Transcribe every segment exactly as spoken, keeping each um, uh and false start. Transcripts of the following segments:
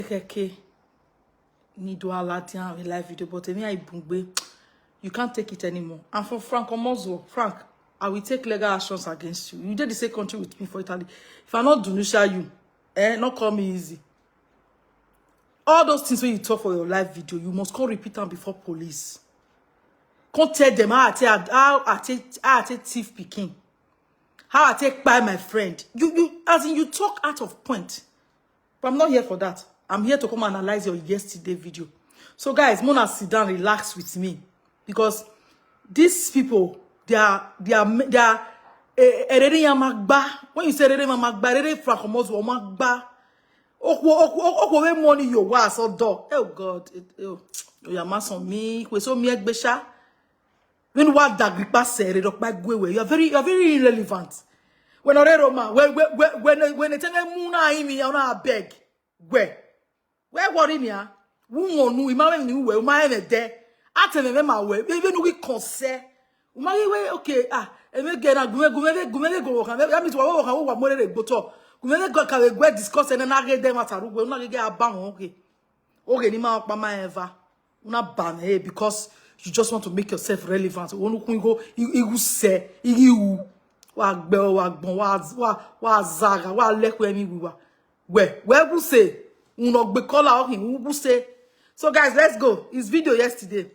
Keke. Nido Aladian with live video, but Emi Aibungbe, you can't take it anymore. And for Frank Omozo, Frank, I will take legal actions against you. You did the same country with me for Italy. If I not Dunusha you, eh, not call me easy. All those things when you talk for your live video, you must come repeat them before police. Come tell them how I take how I take how I take thief picking. How I take buy my friend. You you as in you talk out of point. But I'm not here for that. I'm here to come analyze your yesterday video. So guys, Mona sit down, relax with me. Because these people, they are they are they are eh, eh, erere yan ma gba. When you say erere yan ma gba, erere Frank Omozu ma gba. Okwo okwo okwo we money yo wa so do. Oh God, it, oh, oh yeah, mason me, we so me egbesha. When what dagripa sere dok by gwe, you are very you are very irrelevant. When ore Roma, when when when when when they tell me muna imi, you know, I beg. Where? Where worry me? Ah? Who won who? Imagine ni where? Uma ene de. Atene me ma where? We we no we conse. Uma we okay. Ah, eme ge na gume gume gume go kan. That means wa wa kan wa more re gboto. Gume go ka we gwe discuss and na ge de matter we na ge ge aba won okay. Okay, ni ma pa ma ever. Una ban eh because you just want to make yourself relevant. Wonu kun go igu se igu. Wa gbe wa gbon wa wa wa zaga wa leku emi wiwa. Where where who say? Uno gbe color of him who say. So guys, let's go. His video yesterday.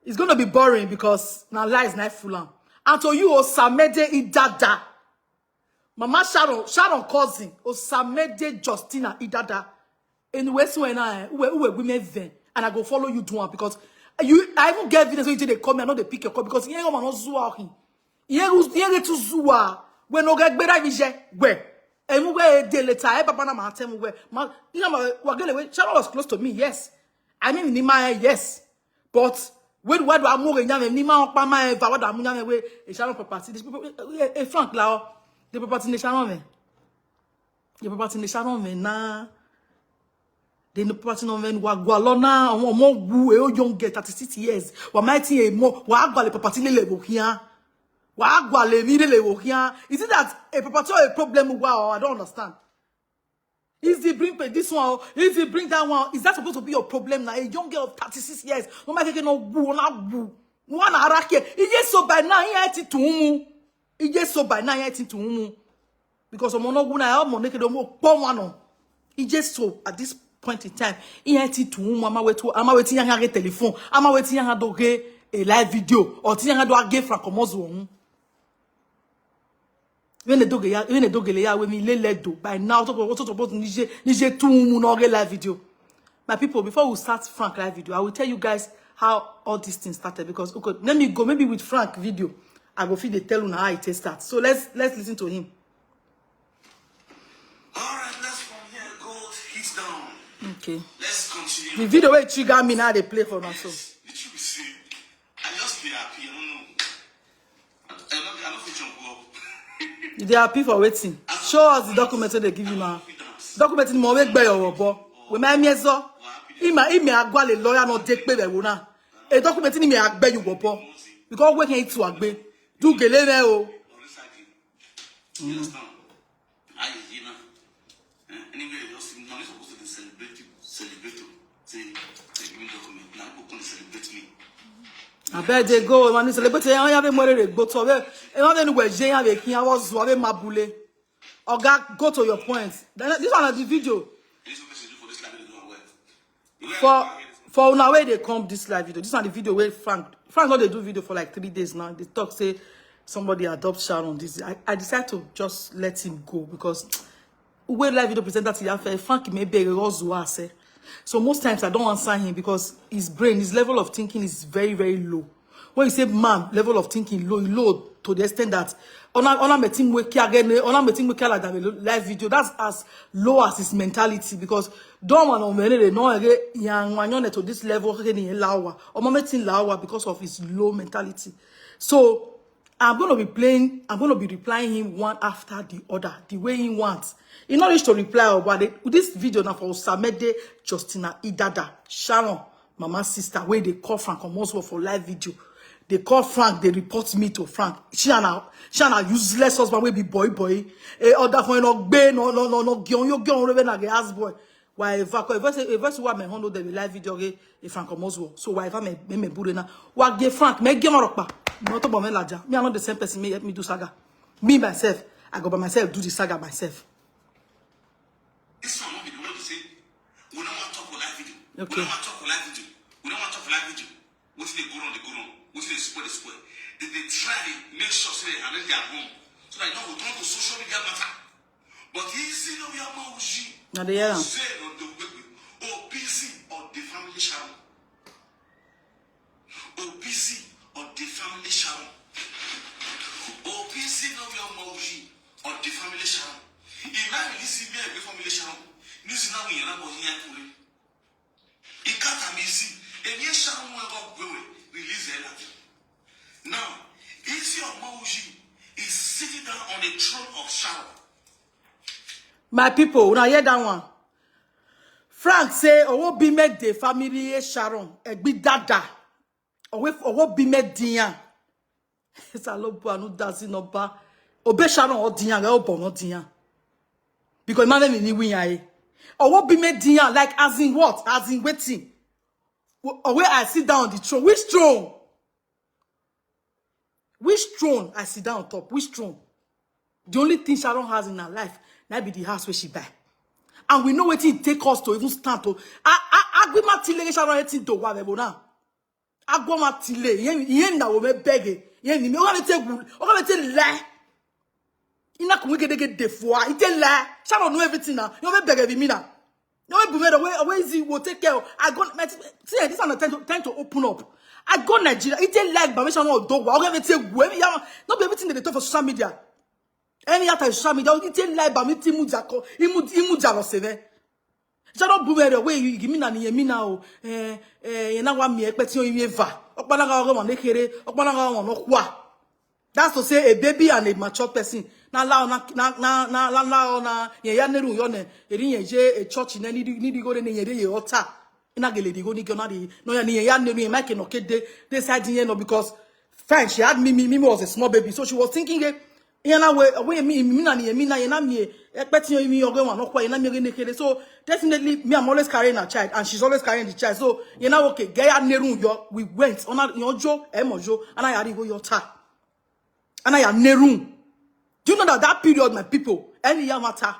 It's going to be boring because na lies na full am. And to you, Osamede Idada, Mama Sharon, Sharon cousin, Osamede Justina Idada. Anyway, so when I who who we me ven and I go follow you do one because you I even get evidence when you dey call me, I know they pick your call because you ain't man not zua him. You ain't you ain't to zua when no get better vision where. And we where day later, eh, papa na ma tell me where. Ma, you know, ma, wa gele we Sharon was close to me, yes. I mean, ni ma yes. But when what do I move in Yame, ni ma pa my va what I'm Yame we a Sharon property. This people a Frank Lao, the property in the Sharon me. The property in the Sharon me na. The property no men wa gwa lo na omo wu e o young girl thirty-six years. Wa my thing a more wa gwa le property le le wo here. Wa gwa le mi le le wo here. Is it that a property or a problem? Wow, I don't understand. Is he bring pe- this one? Or is he bring that one? Is that supposed to be your problem now? A young girl of thirty-six years. No matter no wu na wu. One arake. Iye so by now he ain't to umu. Iye so by now he ain't to umu. Because ọmọ náà wúna ẹ ọmọ ní kéde ọmọ pọ wọn nọ. He just so at this point in time he had to umu ama wetu ama wetu yan ha telephone ama wetu yan ha doge a live video or ti yan ha do age Frank Omozu ohun. When they doge ya when they doge le ya we mi lele do by now to to to to nije nije tu umu na oge live video. My people, before we start Frank live video, I will tell you guys how all these things started because okay, let me go maybe with Frank video. I go fit dey tell una how it take start. So let's let's listen to him. All right, let's from here go hit down. Okay. Let's continue. The video wey trigger me now dey play for my soul. Yes, the truth be say, I just be happy. I don't know. I, I no I no fit jump up. You dey happy for wetin? Show us the document wey dey give you now. Document ni mo wey gbe your wobo. We my me so. Ima ime agwa le lawyer no dey pe be wo na. A document ni me agbe you wobo. Because we can to agbe. Do gele me o. You understand? How you hear now? Eh, anyway, you just see, now you're supposed to celebrate you, celebrate you. Say, say, give me document. Now people come celebrate me. I bet they go. When you celebrate, you have a more go to. E ma be nu we je ya be kin awo zu abe mabule. Oga, go to your point. Then this one is the video. This is what you do for this live, you do well. For for una wey dey come this live video, this na the video wey Frank Frank don dey do video for like three days now. Dey talk say somebody adopt Sharon. This I, I decide to just let him go because wey live video presenter ti ya fẹ Frank may be a say. So most times I don't answer him because his brain, his level of thinking is very very low. When you say man level of thinking low, low to the extent that ona ona metin we ki agene ona metin we ki alada live video. That's as low as his mentality because don't want to menere no ege yan wanyo to this level ke ni lawa. Omo metin lawa because of his low mentality. So I'm going to be playing, I'm going to be replying him one after the other, the way he wants. He not reach to reply, oh, but the, this video now for Osamede, Justina Idada, Sharon, Mama sister, where they call Frank Omoswo for live video. They call Frank, they report me to Frank. She and her, she and her useless husband will be boy boy. Eh, other for no be no no no no gion yo gion rebe na ge ass boy. Why ever, ever say, ever say, why my hondo dey live video ge e Frank Omozwo. So why ever me, me, me bure na? Wa ge Frank, me ge marokpa. No to bo me laja. Me, I'm not the same person. Me, me do saga. Me myself, I go by myself, do the saga myself. This one no be the one to say, we no want talk for live video. We Okay. No want talk for live video. We no want talk for live video. Wetin dey go on, dey go on. Wetin dey spoil, dey spoil. They, they try make sure say they arrange their room. So that you know we turn to social media matter. But easy no be a mawuji. Na the yam. Say no the way. Obisi or the family sharon. Obisi or the family sharon. Obisi no be a mawuji or the family sharon. Imagine this is me and the family sharon. This is now we are not here. Ikata mi si, emi e sharon wa go gwewe, release e la. Now, Isi Omawuji is sitting down on the throne of Sharon. My people, una hear that one? Frank say, owo bi me the family e Sharon, egbi dada. Owo, owo bi me diyan. Salobu anu dazi no ba. Obe Sharon o diyan, o bo no diyan. Because imagine me ni wiyan e. Owo bi me diyan, like, as in what? As in waiting. Owe I sit down on the throne. Which throne? Which throne I sit down on top? Which throne? The only thing Sharon has in her life, na be the house where she buy. And we know wetin it take us to even stand to. A, a, Agwima Tile Sharon eighteen do wa bebo now. Agwima Tile, yen, yen na wo me beg e. Yen ni me, o ka me te gu, o ka me te lie. Ina kun wege dege de fua, ite lie. Sharon know everything now. You me beg e be me now. No, we be where, where, where is he? Will take care of. I go, my, see, eh, this one time to, time to open up. I go Nigeria. It take like permission or dog. I'll get it. No be everything that they talk for social media. Any other social media, it take like by me. Timu jako, imu imu jalo seve. Jalo bu where, where you give me na ni yemi na o. Eh, eh, you know what me expect you in eva. Okpana ga go man ekere. Okpana ga man okwa. That's to say a baby and a mature person. Na la na na na na la la na ye ya neru yo ne. Eri ye je a church ne ni di ni di go ne ye de ye ota. Ina gele di go ni go na di no ya ni ye ya neru ye make no kede. They said ye no because fine she had me me me was a small baby, so she was thinking eh, ye na we we me me na ni me na ye na me expecting you me oge wan no kwa ye na me oge ne kede. So definitely me, I'm always carrying a child and she's always carrying the child. So you know okay, get ya neru yo, we went on a yo jo e mo jo and I had go your ta. And I am Nerun. Do you know that that period, my people, any year matter?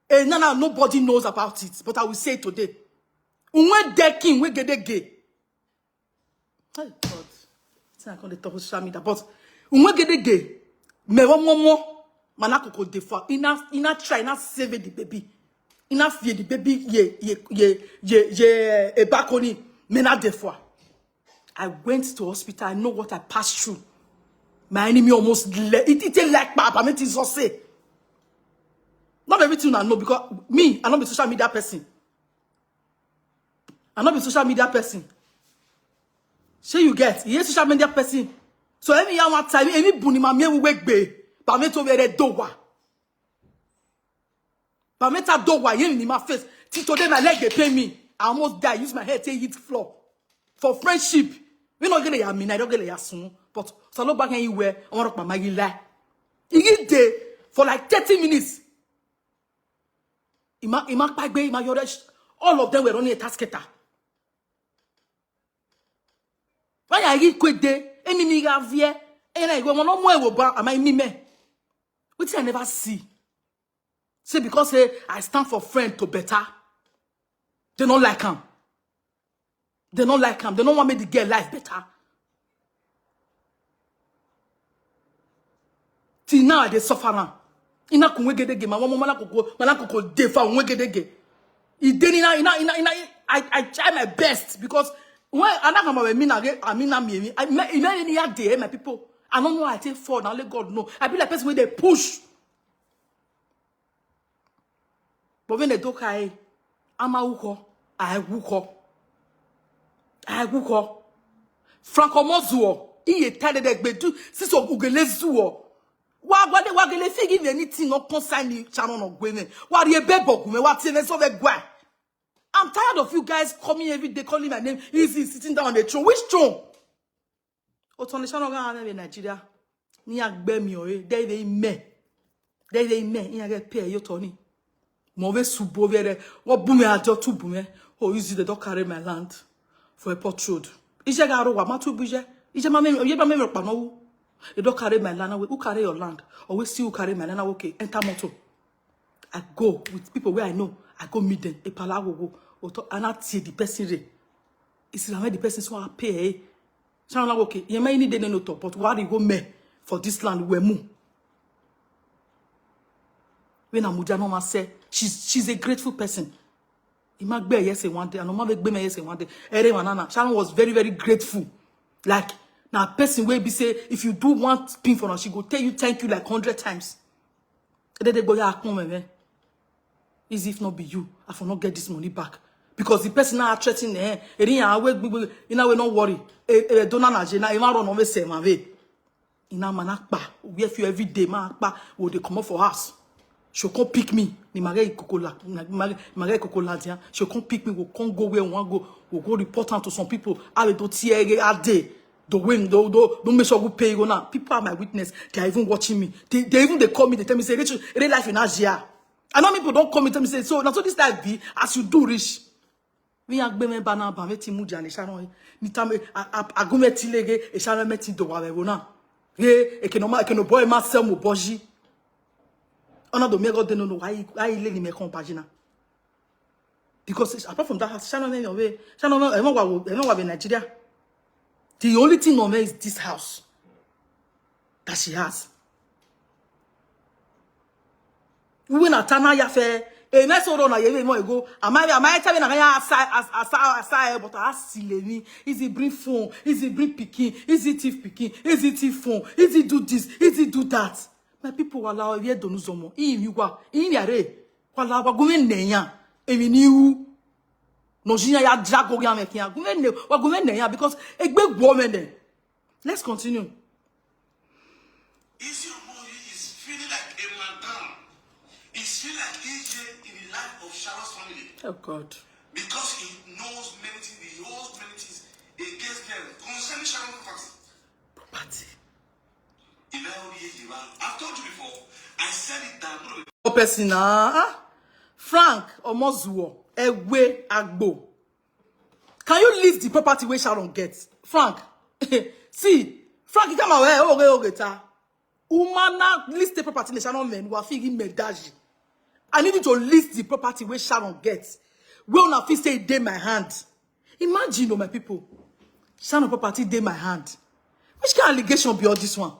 Eh, no, no, nobody knows about it, but I will say it today. Unwe dekin, we gede gay. Hey, God. It's not going to talk social media, but unwe gede gay. Me one more more. Manako ko defa. Ina ina try, ina save the baby. Ina fear the baby. Ye ye ye ye ye e bakoni. Me na defa. I went to hospital. I know what I passed through. My enemy almost left. It, it take like papa me to say. Not everything I know because me, I not be social media person. I not be social media person. Say you get, you social media person. So any year one time, any bunny ma me we wake be, but me to where do wa. But me ta do wa in my face. Till today my leg dey pain me. I almost die. Use my head to hit floor. For friendship. We not gonna ya me, I don't gonna ya soon. But so look back anywhere. I want to my lie. He hit there for like thirty minutes. Ima ima pagbe ima yore. All of them were running a tasketa. Why are you quick there? Any me have here? And I go no more wo ba am I me me. Which I never see. Say because say I stand for friend to better. They don't like him. They don't like him. They don't want make the girl life better. Till now I dey suffer am. Ina kun wegedege ma woman malakoko malakoko dey for wegedege. E dey ina ina ina ina I I try my best because when I not come with me na I mean na me I me ina any day my people. I don't know I take fall na only God know. I be like person wey dey push. But when they do kai, ama uko, I wuko, I wuko. Franco Mozuo, iye tade de gbedu, siso ugele zuo. Wa gwa de wa gele figi ni anything no concern ni channel no gwe ne. Wa ri ebe bogu me wa ti ne so be gwa. I'm tired of you guys coming every day calling my name. Easy sitting down on the throne. Which throne? Otonisha no ga ame Nigeria. Ni agbe mi o e. They they me. They they me. Ni age pay yo toni. Mo ve subo vere. Wo bu me ajo tu bu me. Oh, easy, they don't carry my land for a pot road. Ije ga ro wa ma tu bu je. Ije ma me, ije ma me pa no. They don't carry my land away. Who carry your land? Or we see who carry my land away. Okay, enter motor. I go with people where I know. I go meet them. E pala go go. Oto, and I see the person re. It's like the person so I pay. Eh? So I'm like, okay, you may need no top, but what you go me for this land we mu. When Amuja no ma say she's she's a grateful person. Imagbe yes one day, and Omagbe me yes one day. Ere Manana, Sharon was very, very grateful. Like now, person will be say, if you do one thing for her, she go tell you thank you like hundred times. They, they go, yeah, come, man. Easy if not be you, I for not get this money back. Because the person now threatening eh, eri ya we gbigbi, you know we not worry. E e dona na je na e ma run over se ma we. Ina mana pa, we feel every day ma pa, we dey come up for house. She come pick me. Ni mare kokola, ni mare kokola dia. She come pick me, we come go where we wan go. We go report am to some people. I will do tear a day. The way do do do make sure we pay go now. People are my witness. They are even watching me. They, they even they call me. They tell me say, Rachel, real life in Asia. I know people don't call me tell me say, so now so this life be as you do rich. We are gbeme bana ba me ti mu jani Sharon. Ni tame agume ti lege e Sharon me ti do wa we na. Ye e ke no ma e ke no boy ma se mo boji. Ona do me go de no no why why le ni me kon pagina. Because apart from that house, Sharon me your way. Sharon me e mo wa e mo wa be Nigeria. The only thing on me is this house that she has. Uwe na tana ya fe. E me so ro na ye mo ego. Ama ama e tebe na ya asa asa asa but asile mi. Easy bring phone, easy bring pikin, easy thief pikin, easy thief phone, easy do this, easy do that. My people wala ye donu zomo. In you wa, in yare. Wala wa gumen ne ya. Emi ni u. No jinya ya drago ya me kiya. Gumen ne, wa gumen ne ya because egbe gwo me ne. Let's continue. Easy Omori is feeling like a madam. He's feeling like E J in the life of Charlotte's family. Oh God. Because he knows many things, he holds many things against them concerning Charlotte's property. Property. I've told you before, I said it that no person na ah, Frank Omozuo, Ewe Agbo. Can you list the property where Sharon gets? Frank, see, Frank, you come away, okay, okay, ta. Umana list the property in Sharon men who are feeling medaji. I need you to list the property where Sharon gets. Where una fit say it dey my hand. Imagine, oh my people, Sharon property dey my hand. Which kind of allegation be all this one?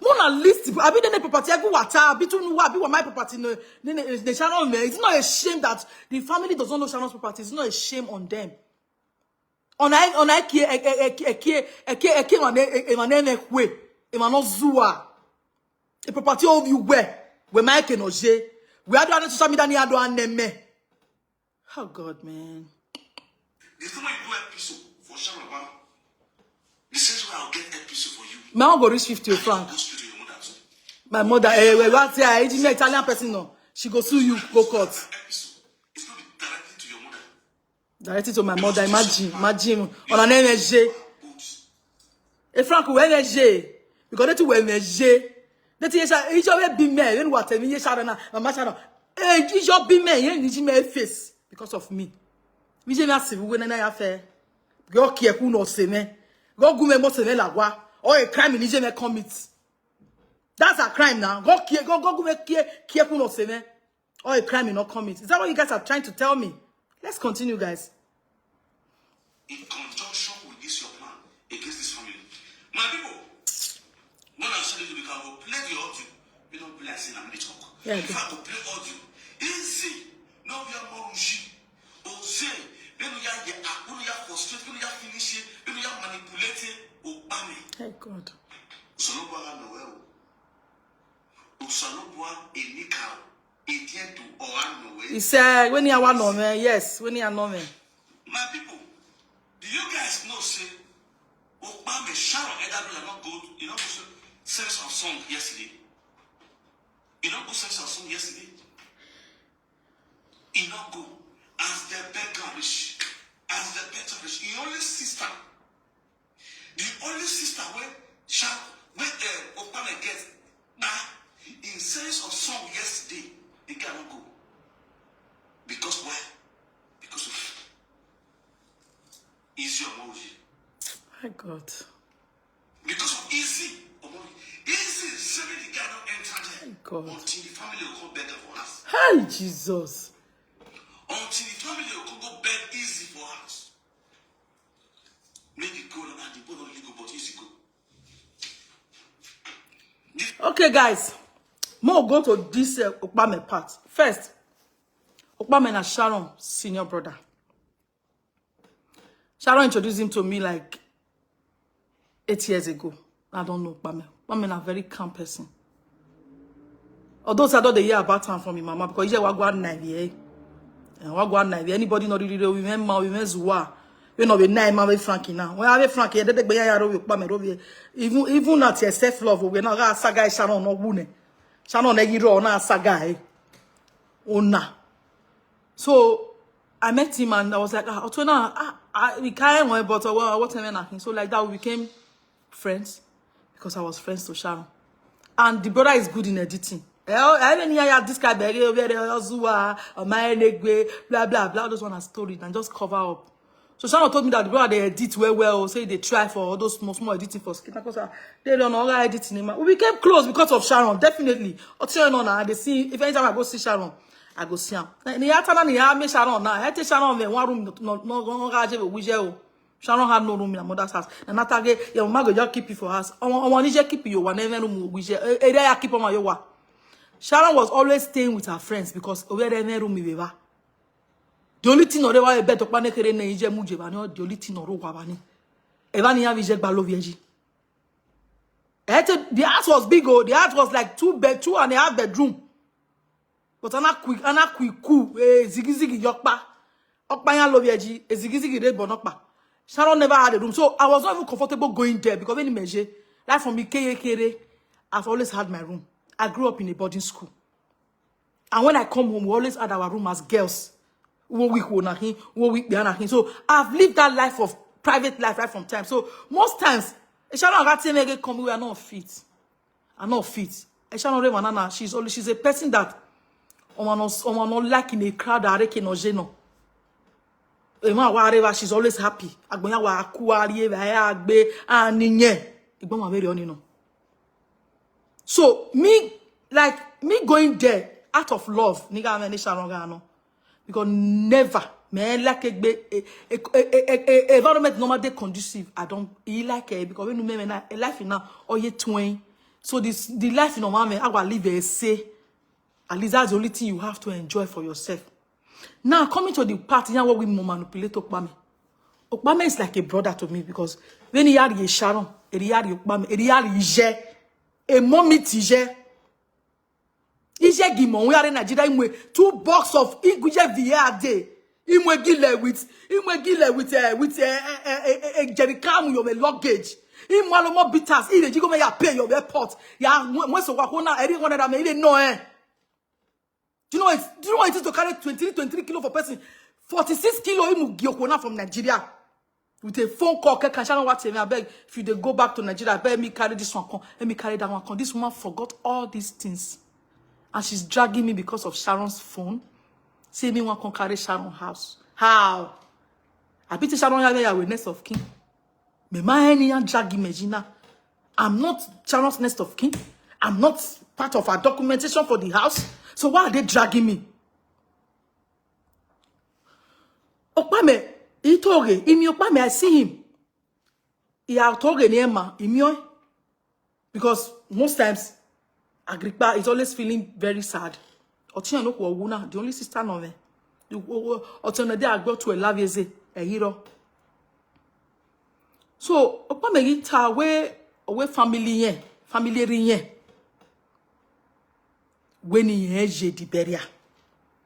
Mona list abi the property egu wata abi tunu wa abi wa my property no ne ne ne Sharon me. It's not a shame that the family does not know Sharon's property. It's not a shame on them. On I on I kie kie kie kie kie kie man e man e kwe e man no zuwa. A property of you where where my ke no je where do social media ni ado aneme. Oh God, man. The same way you do episode for Sharon Obama, the same way I'll get episode for you. My own go reach fifty franc. Go straight to your mother too. My mother, eh, well, what say I Italian person no. She go sue you, go court. Episode. It's not be directly to your mother. Directly to my mother. Imagine, imagine. On an energy. Good. E Frank, we energy. Because they too energy. They tell you, you just be me. You know what I mean? You shall na, mama shall na. Eh, you just be me. You need me face because of me. We just not see we na ya fe. Go care who no say me. Go go me mo say me la wa. Or a crime in me commit. That's a crime now. Go care, go go go me care care who no say me. Or a crime you not commit. Is that what you guys are trying to tell me? Let's continue, guys. In conjunction with this your plan against this family. My people, when I say you can go play the audio, you don't play like say I'm talk. Yeah, if I go play audio, easy. No, we are more Jose, when we are here, when we are frustrated, when we are finishing, when we are manipulated, Obame. Hey God. So no bother no well. Usalubwa Enikao. He said, when you are one of me, yes, when you are no me. My people, do you guys know say Obama Sharon Edabila not go, you know, service of song yesterday? You know, go service of song yesterday? He not go as the beggar rich, as the better rich. He only sister. The only sister wey shout wey uh, Obama get na in sense of song yesterday. The guy no go. Because why? Because of Easy Omori. My God. Because of Easy Omori. Easy say make the guy no enter there. My God. Until the family will come beg am for house. Hey, Jesus. Until the family will come go beg Easy for house. Make the go and the boy no really go, but Easy go. Okay, guys. More go to this uh, Okpame part. First, Okpame na Sharon, senior brother. Sharon introduced him to me like eight years ago. I don't know Okpame. Okpame na very calm person. Although I don't dey hear about am from him mama because yeah, wa gwa nine year. And wa gwa nine year. Anybody not really know women ma women zuwa. You know we nine ma we Frankie now. When I be Frankie, they dey gbe ya ro we Okpame ro we. Even even at your self love, we na ga saga Sharon no wune. Sharon na yiro na saga eh. Ona. So I met him and I was like, ah, Otona, ah, ah, we can't went, but uh, what, what am I? So like that we became friends because I was friends to Sharon. And the brother is good in editing. Eh, oh, I even hear this guy beg you where they Ozuwa, Omaenegwe, blah blah blah. All those one are stories and just cover up. So Sharon told me that the brother they edit well well, say they try for all those small small editing for skin. Because uh, they don't know how editing him. We became close because of Sharon, definitely. Otieno na, they see if anytime I go see Sharon, I go see him. Ni ata na ni ya me Sharon na. I take Sharon me one room no no no no ga je we je o. Sharon had no room in her mother's house. And that again, your mama go just keep you for house. Omo omo ni je keep you one even room we je. E ya keep on your wa. Sharon was always staying with her friends because over there room we were. The only thing or why I bet Okpane kere na ije muje ba ni the only thing or wa ba ni. Eba ni ya vije gba lo vieji. Eh, the house was big, oh, the house was like two bed, two and a half bedroom. But ana quick, ana quick cool, eh, ziggy ziggy yokpa. Okpa ya lo vieji, eh, ziggy ziggy red bonokpa. Sharon never had a room, so I was not even comfortable going there because when measure, like from Ikeye Kere, I've always had my room. I grew up in a boarding school. And when I come home, we always had our room as girls. Wo week wo na hin, wo week be na hin. So I've lived that life of private life right from time. So most times, Sharon got to make it come we are not fit. Are not fit. Sharon Ray Manana, she's only she's a person that omo no omo no like in a crowd are ke no je no. Emma whatever, she's always happy. Agbonya wa kuari e ba ya gbe aniye. Igbo ma very oni no. So me like me going there out of love, nigga me ni Sharon ga no. Because never, man, like a, a, a, a, a, a environment normal they conducive. I don't he like it because when you men a life in now or you twain. So this the life in normal man, I will live a say. At least that's the only thing you have to enjoy for yourself. Now coming to the part here where we more manipulate Okpame. Okpame is like a brother to me because when he had a Sharon, he had Okpame, he had Ije, a mommy Tije. Ije gimo we are in Nigeria imwe two box of Iguje V A day. Imwe gile with imwe gile with uh, with a uh, uh, uh, uh, jerry can your luggage. Imwe alo more bitters. Ile jigo me ya pay your airport. Ya mwe so wa kona eri one that me ile no eh. Do you know what? Do you know what it is to carry twenty-three, twenty-three kilo for person? Forty-six kilo imu giokona from Nigeria. With a phone call, can Sharon what me? I beg if you dey go back to Nigeria, I beg me carry this one come, let me carry that one come. This woman forgot all these things, and she's dragging me because of Sharon's phone. Say me one come carry Sharon house. How? I beat Sharon ya ya with next of kin. Me my any and drag me Gina. I'm not Sharon's next of kin. I'm not part of her documentation for the house. So why are they dragging me? Okpame, he told imi Okpame, I see him. He out told Emma, Imio. Because most times Agrippa is always feeling very sad. Otiyan no ko wuna, the only sister no me. Otiyan de agbo to a love is a hero. So Okpame yi ta we we family yen, family ri yen. When he the burial,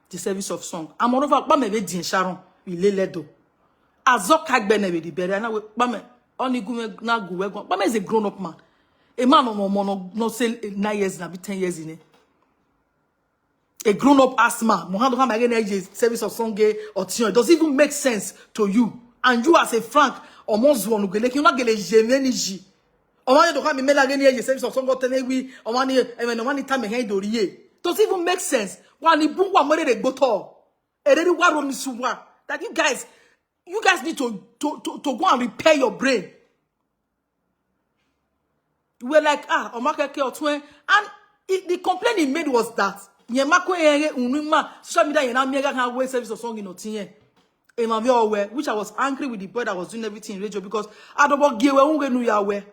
the service of song. And moreover, Okpame be din Sharon, we lay ledo. Azoka gbene be the burial. Now Okpame only gume na guwe gon. Okpame is a grown up man. A man no no no no say nine years na be ten years in it. A grown up asthma. Mohando come again a service of song or tune. Does it even make sense to you? And you as a Frank, almost one gele, you not gele jemeni ji. Omani to come mela again a service of song or ten we. Omani, I mean, omani time he do ye. Does it even make sense? Wani bungwa mole de gboto. Ereri wa ro ni suwa. That you guys, you guys need to, to, to, to go and repair your brain. We're like, ah, Omakeke Otwen. And it, the complaint he made was that Yemako Ere Unima, social media, Yenamega can wear service or song in Otiye. Which I was angry with the boy that was doing everything in radio because I don't give away.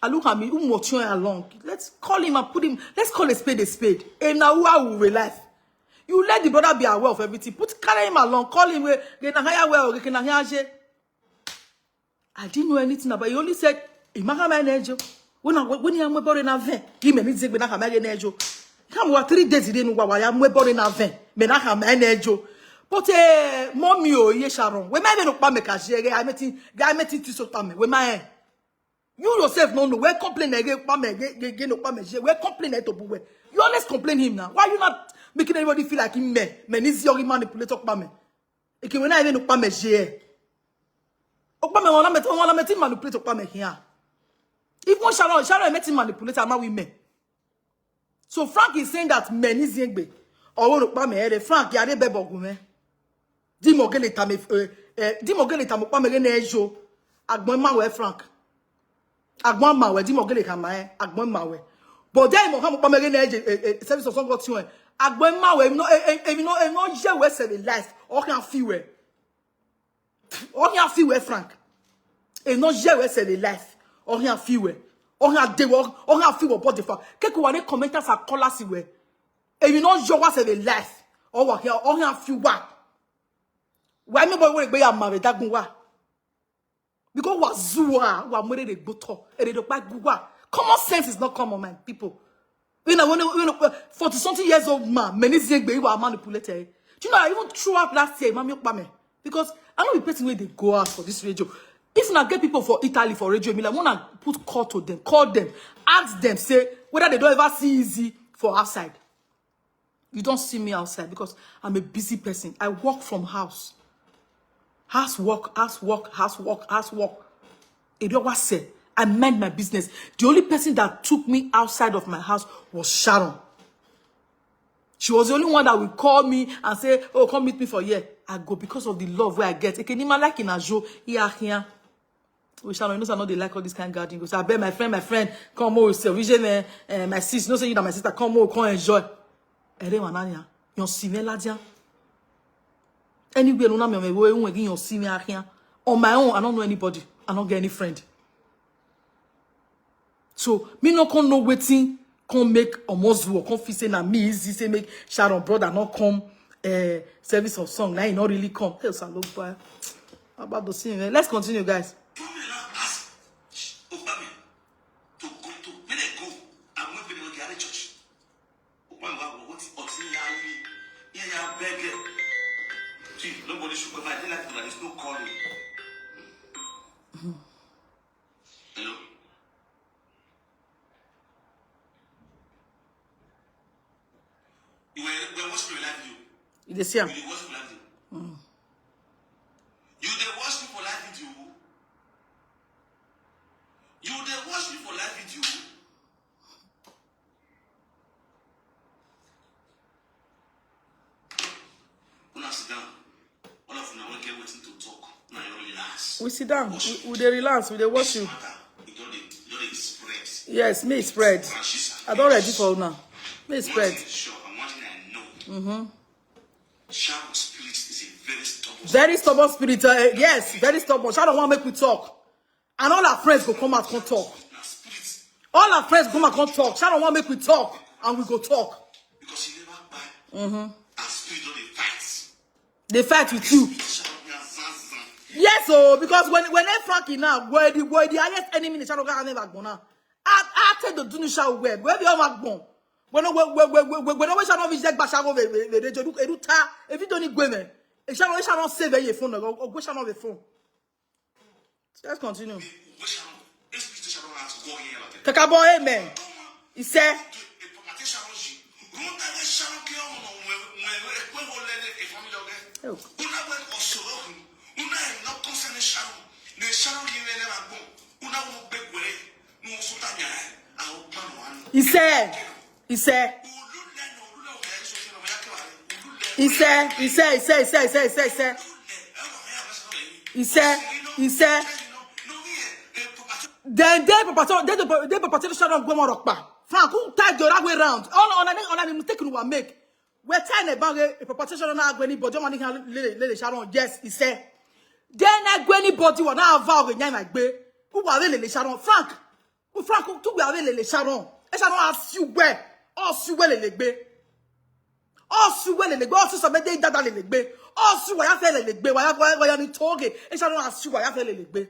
I look at me, Umotion along. Let's call him and put him, let's call a spade a spade. And now who are we life? You let the brother be aware of everything. Put, carry him along, call him, we can hire well, we can hire. I didn't know anything about it. He only said, Imaka my nejo. When I when you are body na ven, he may need to be na my nejo. Come what three days he didn't wa ya my body na ven. Me na my nejo. But eh, mommy oh ye Sharon. We may no pa me ka je. I met him, I met him to so pa me. We may you yourself no no. We complain again pa me again no pa me je. We complain to buwe. You always complain him now. Why you not making anybody feel like him me? Me ni zi ori manipulate pa me. Eke we na even pa me je. Okpa me wala met wala met manipulate okpa me here. If one Sharon Sharon met manipulate ama we me. So Frank is saying that men is yengbe. Or okpa me ere Frank ya de bebo gume. Di mo gele ta me eh, eh di mo gele ta mo pa me ne ejo. Agbon ma we Frank. Agbon ma we di mo gele ka ma eh. Agbon ma we. But then mo ka mo pa me ne ejo eh, eh, service of song got you. Agbon ma we no eh, eh, eh, no eh, no je we se the life. O kan fi we. O kan fi we Frank. E no je we se the life. O kan fi we. O kan de we. O kan fi we body fa. Ke ko wa ne commenters a call us we. E you no je wa se the life. O wa here. O kan fi wa. Why me boy we gbe ya ma be dagun wa. Because wa zuwa, wa mure de gboto, e de do pa guwa. Common sense is not common, my people. You know, when, when uh, forty something years old man, many things be you are manipulated. Do you know, I even threw up last year, Mami Okpame. Because I know the person where they go out for this radio. If una get people for Italy for radio, me like wanna put call to them, call them, ask them, say whether they don't ever see easy for outside. You don't see me outside because I'm a busy person. I work from house. House work, house work, house work, house work. It always say I mind my business. The only person that took me outside of my house was Sharon. She was the only one that would call me and say, "Oh, come meet me for here." I go because of the love where I get. Ekenima like in Ajo, here, here. We shall know, you know, I know they like all this kind of garden. Because I bet my friend, my friend, come over, say, "Vision, eh, eh, my sis, no say you know my sister, come over, come enjoy." Ere wananya, yon sime ladia. Anywhere, no, me, me, we, we, yon sime, akia. On my own, I don't know anybody. I don't get any friend. So, me no come know wetin come make Omozu or come feel say na me easy say make Sharon brother no come eh, service of song. Now he not really come. Hey, Salopa. About the same. Eh? Let's continue, guys. Nobody should go back. There's no calling. Hello? You were, were watching my live video. You dey see am? You dey watch my live video. Mm. You dey watch me for live video. You dey watch me for live video. Una sit down. All of una wey get wetin to talk, una just relax. We sit down. We, we dey relax. We dey watch you. Matter, e don dey, e don dey spread. Yes, me spread. Francis, I don ready for una. Me spread. One thing is sure, and one thing I know. Mm-hmm. Sharon spirit is a very stubborn. Very stubborn spirit. Uh, yes, very stubborn. Sharon wan make we talk. And all our friends go come out, come talk. All our friends come out, come talk. Sharon wan make we talk, and we go talk. Because she never buy. Mm-hmm. Her spirit don dey fight. They fight with you. Yes, oh, because when when Frankie now, where the where the highest enemy in Sharon can never go now. I I take the Dunisha web. Where the other one? When when when when when when Sharon is like Bashago, they they they do eduta. If you don't need women, Sharon Sharon save your phone, or go Sharon the phone. Let's continue. Kakabo, amen. He said. Oh. He said. He said. He said, he said, he said, he said, he said, he said, he said, he said, he said, then they perpetual, they, they perpetual Sharon Gomorrah. Frank, who tied the other way around? On, on, on, on a mistake you will make. We're tying a bag, a perpetual Sharon, not anybody, don't want to lele, lele Sharon. Yes, he said. Then I go anybody, will not have a name like Bay. Who are they, lele Sharon? Frank, Frank, tu gbe ave lele Sharon. E Sharon ask you where. Ask you where lele gbe. Ask you where lele gbe. Ask you somebody dada lele gbe. Ask you why I feel lele gbe. Why why why you toge? E Sharon ask you why I feel lele gbe.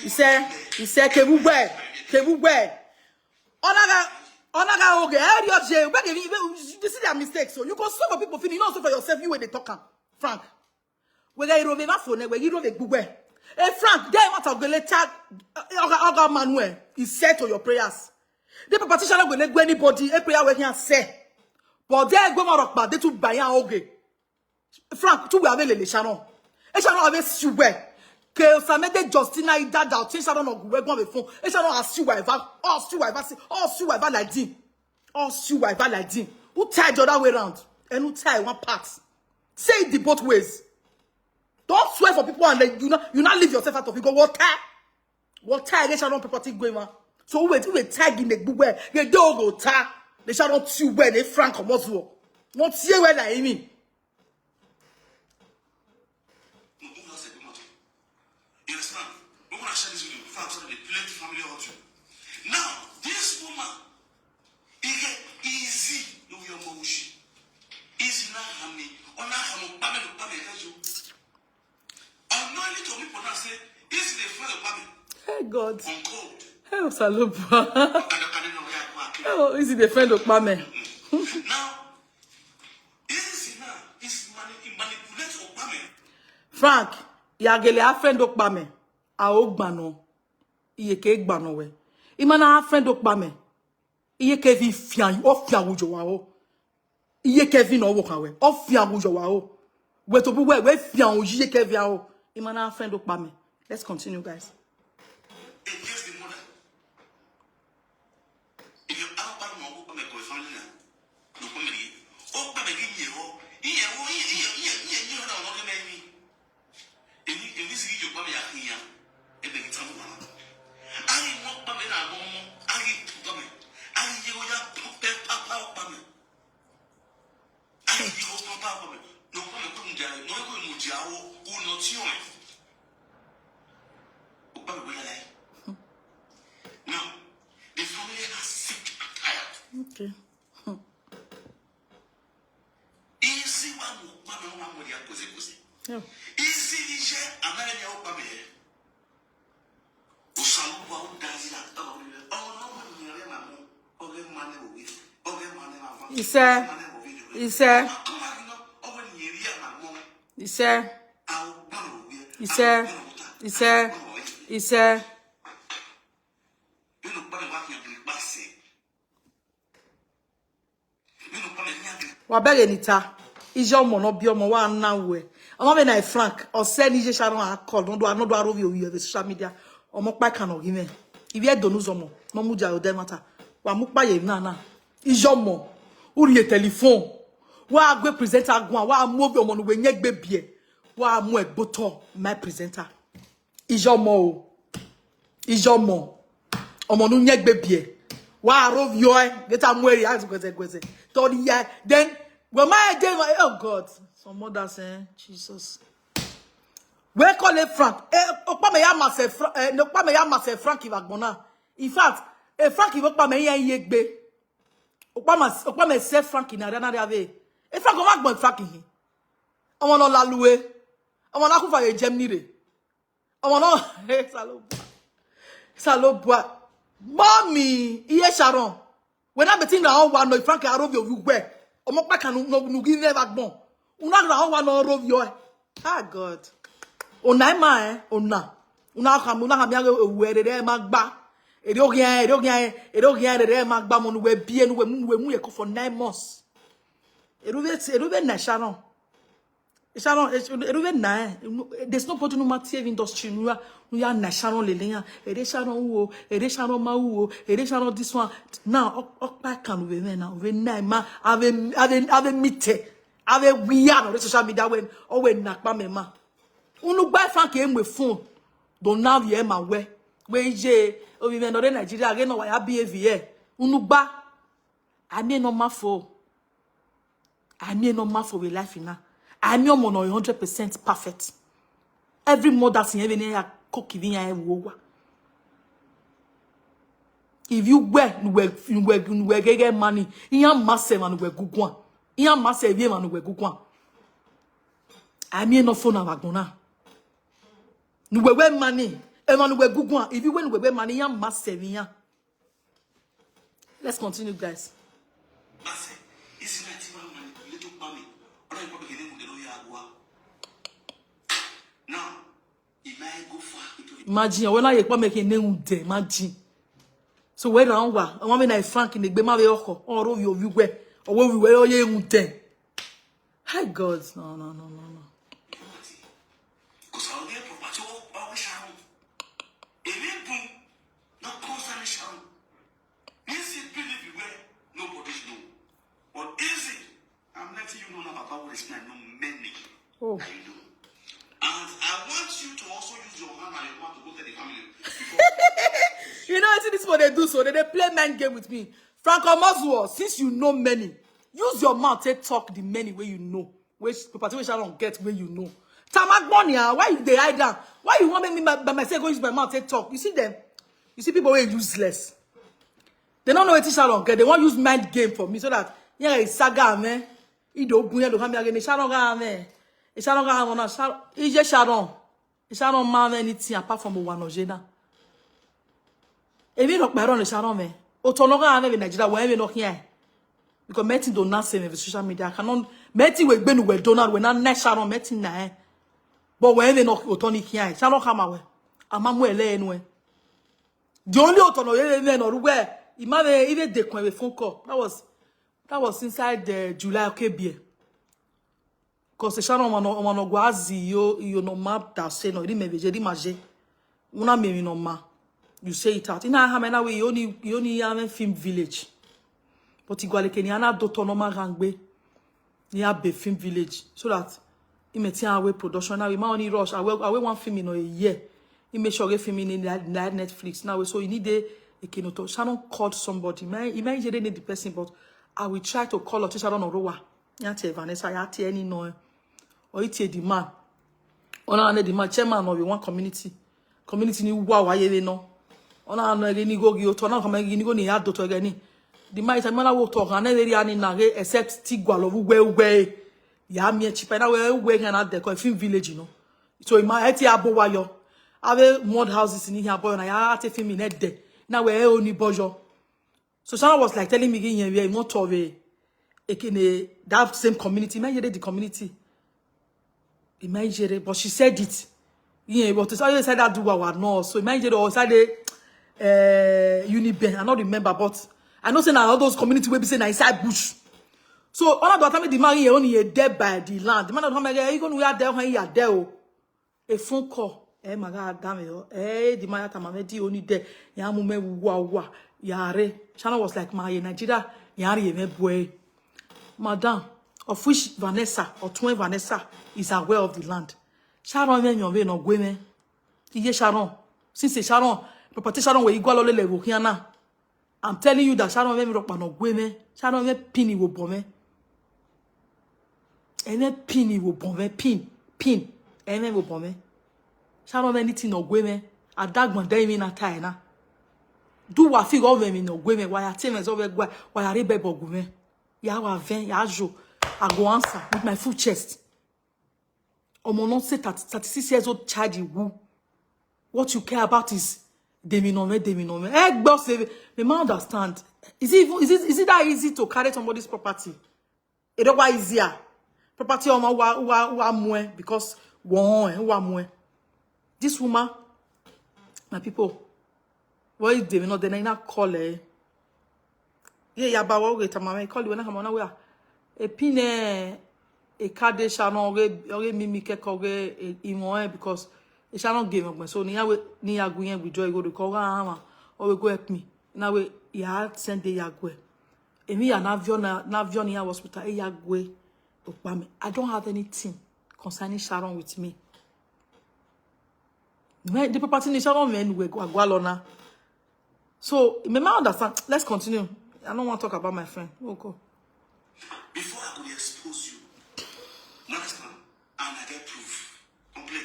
He said, he said, Kebugwe, Kebugwe. Onaga, onaga oge, area J, where they, you see their mistakes. So you go suffer people finish, you not suffer yourself, you where they talk am. Frank. We get irove na phone, we irove gbugbe. Hey Frank, there matter go later. Oga, Oga Manuel, he said to your prayers. The petition not going to anybody, a prayer we can say. But there go Marokba, they too buy an oge. Frank, tu we ave lele Sharon. E Sharon ave siwe. Ke Osamede Justina idada, tin Sharon ogu we go be phone. E Sharon ask you whatever, ask you whatever, say, ask you whatever like din. Ask you whatever like din. Who tie the other way round? And who tie one part? Say it the both ways. Don't swear for people and then you not you not leave yourself out of it. Go water. Water against Sharon property going on. So we we tag in the book where they don't go tie. They shall not you when they Frank or Mozuo. Not see where like me. You understand? We're gonna share this video before I'm sorry, they play the family audio. Now, this woman, he get easy, no your motion. Easy na hami, ona hamo, pame no pame kajo. Unknowingly to people now say, easy the friend of pame. Hey God. On code. Hey Osalopua. I don't know where I go. Oh, easy the friend of pame. Now, easy now is mani manipulate of pame. Frank, yagele a friend of pame. A o gbano. Iye ke gbano we. Imana a friend of pame. Iye ke vi fian, o fian wujo wa o. Iye ke vi no wo kan we. O fian wujo wa o. We to bu we, we fian o iye ke vi a o. Imana a friend of pame. Let's continue, guys. Against the mother. If you have a man who come and go family now, no come and eat. Oh, come and eat here. Oh, here, oh, here, here, here, here, here, no, no, no, no, no. Èmi, èmi sì yíyọ pa mi àfihàn, ẹgbẹ́ mi tán wà. Ayé wọn pa mi náà mọ́ mọ́, ayé tó pa mi. Ayé yẹ wọ́n yá pẹ́ pápá pa mi. Ayé yẹ wọ́n pa pa mi. Ló pa mi kó mu jà, ló kó mu jà wọ́, kó nà tí ò ẹ̀. Ó pa mi bóyá láyé. Now, the family has sick and tired. Okay. Isi wa mu kpame wa mu ya koze koze. Isi ni je amere ya o kpame. Usalu wa u dazi na o ri. O no wa ni re ma mu. O re ma ne o wi. O re ma ne ma ma. Ise. Ise. Ise. Ise. Ise. Ise. Wa bege nita. Ijo mo no bi omo wa na we. Omo be na Frank. O se ni je Sharon a call. No do no do arovi ovi the social media. Omo pa kan ogi me. Ibi e donu zomo. No mu ja o de matter. Wa mu pa ye na na. Ijo mo. Uri e telephone. Wa gbe presenter gwan. Wa mu obi omo nu we nye gbe bie. Wa mu e gboto my presenter. Ijomo o. Ijomo. Omo nu nye gbe bie. Wa ro vio e. Get am where he has gweze gweze. Tori ya. Then when my day, oh God, some mothers, eh, Jesus. We call it Frank. Eh, okpa me ya mase Frank. Eh, no okpa me ya mase Frank ivagbona. In fact, eh, Frank ivokpa me ya yegbe. Okpa ma okpa me se Frank na rana rave. Eh, Frank o ma gbon Frank hin. Omo no lalue. Omo na ku fa ye Germany re. Omo no, hey, Salobua. Salobua. Mommy, iye Sharon. When I between the whole one, no, Frank Arovio, you were. Omo pa kan no no give never gbon. Una the whole one no Arovio. Ah God. Ona ma eh, ona. Una ka una ka mi age ewu ere re ma gba. Ere o gyan, ere o gyan, ere o gyan ere re ma gba mo nu we bi enu we mu we mu ye ko for nine months. Ere we ere we na Sharon. Sharon, eh, eh, eh, na, eh, no, eh, there's nobody no matter industry. No ya, no ya na Sharon lele ya. Ere Sharon wo, ere Sharon ma wo, ere Sharon this one. Now, okpa kan we me na, we na ma, ave ave ave mite, ave we ya no social media when o we na pa me ma. Unu gba fan ke mwe phone. Don't now ye ma we. We je, o we me no de Nigeria, ge no wa ya behave here. Unu gba. I mean no ma for. I mean no ma for we life now. I mean no hundred percent perfect. Every mother sin even ya cook even ya wo wa. If you were, you were, you were, you were get money, you have massive and we gugwan. You have massive and we gugwan. I mean no phone na bagona. You were money, and we gugwan. If you were money, you have massive. Let's continue, guys. Imagine, when I pa make a name there, imagine. So where around wa, I want me na Frank in the Bema Oko, or of your view where, or where we were all ye there. Hi God, no, no, no, no, no. Because I'll be a property of our Sharon. If it boom, not concerning Sharon. Is it believe you where nobody know. But is it? I'm letting you know now about what is not no many. Oh. That you know. And I want you to also use your hand and your mouth to go to the family. You know what this people they do? So they, they play mind game with me. Franco Moswell, since you know many, use your mouth to talk the many way you know. Which property which I don't get where you know. Tamagbonia, why you dey hide down? Why you want me by, by myself go use my mouth to talk? You see them? You see people who are useless. They don't know what Sharon get. They want use mind game for me so that yeah, it's saga man. Ido bunya do kami again. Sharon ga man. Sharon ga man. Sharon. Ije Sharon. Sharon ma anything apart from one ojena. Ebi no kparo ni Sharon me. Otono ga me Nigeria we me no here. Because meti do not say me social media. I cannot meti we gbenu we donor we na na Sharon meti na eh. But we me no otoni here. Sharon kama we. Amamu ele enu eh. The only otono ye me no ruwe. Imagine even the coin phone call. That was that was inside the July K B A. Because the Sharon one no one no gwazi yo yo no map that say no di me veje di maje. Una me no ma. You say it out. Ina ha me na we you only you only have film village. But igwale ke ni ana do to no ma gangbe. Ni a be film village so that he may tell away production now we ma only rush away away one film in a year. He make sure film in that Netflix now so you need a a kinoto. Sharon called somebody. Man, he may need the person, but I will try to call Otisha Sharon Orowa. Ya te Vanessa, ya te any no. Or it the man. Ona ne the man chairman of one community. Community ni wa wa ye no. Ona no ge ni go gi oto na kama gi ni go ni ya do to ge ni. The man is a man wo to ga ne ri ani na ge except ti gwa lo we we. Ya mi e chipa na we we ga na de ko film village no. So ima e ti abo wa yo. Ave mud houses ni here boy na ya te film ne de. Na we e oni bojo. So Sharon was like telling me, "Yin we mo to we ekene that same community, man, you the community." Imagine, but she said it. Yeah, but it's always said that do our no. So imagine or said uh, Uniben. I don't remember, but I know say na all those community wey be say na inside bush. So all of the time the man here only a dead by the land. The man don't come again. You gonna we are there when you are there. Oh. A phone call. Eh, my God, damn it. Eh, the man at my di only there. Ya mume wa wa. Yare. Sharon was like, "My Nigeria. Yare me boy." Madam, of which Vanessa or twin Vanessa is aware of the land. Sharon me nyo we no gwe me. Iye Sharon. Since Sharon, property Sharon we igwa lo lele wo kiana. I'm telling you that Sharon me mi ropa no gwe me. Sharon me pin wo bo me. Ene pin wo bo me pin pin. Ene wo bo me. Sharon me anything no gwe me. Adagbon de mi na tie na. Do wa fi go me mi no gwe me. Wa ya te me so we gwa. Wa ya re be bo gwe me. Ya wa ven ya jo. I go answer with my full chest. Omo no say thirty, thirty-six years old child you woo. What you care about is demi no me, demi no me. Eh, boss, eh, me man understand. Is it even is it is it that easy to carry somebody's property? It don't why easier. Property omo wa wa wa mwe because one eh, wa mwe. This woman, my people, what is demi no then I not call eh. Yeah, yeah, but what we tamam call you when I come on where. A pin eh E ka de Sharon oge, oge mimi ke ko oge, e, imo, eh, because e Sharon give me so ni ya we, ni ya gu yen with joy go de ko ga ama, o we go help me. Na we ya send de ya gwe. Emi ya na vio na, na vio ni ya hospital, e ya gwe. O pa me. I don't have anything concerning Sharon with me. Me, the property ni Sharon men we go agwa lo na. So, me ma understand. Let's continue. I don't want to talk about my friend. Okay. Before I could expose you, you understand? And I get proof. Don't play.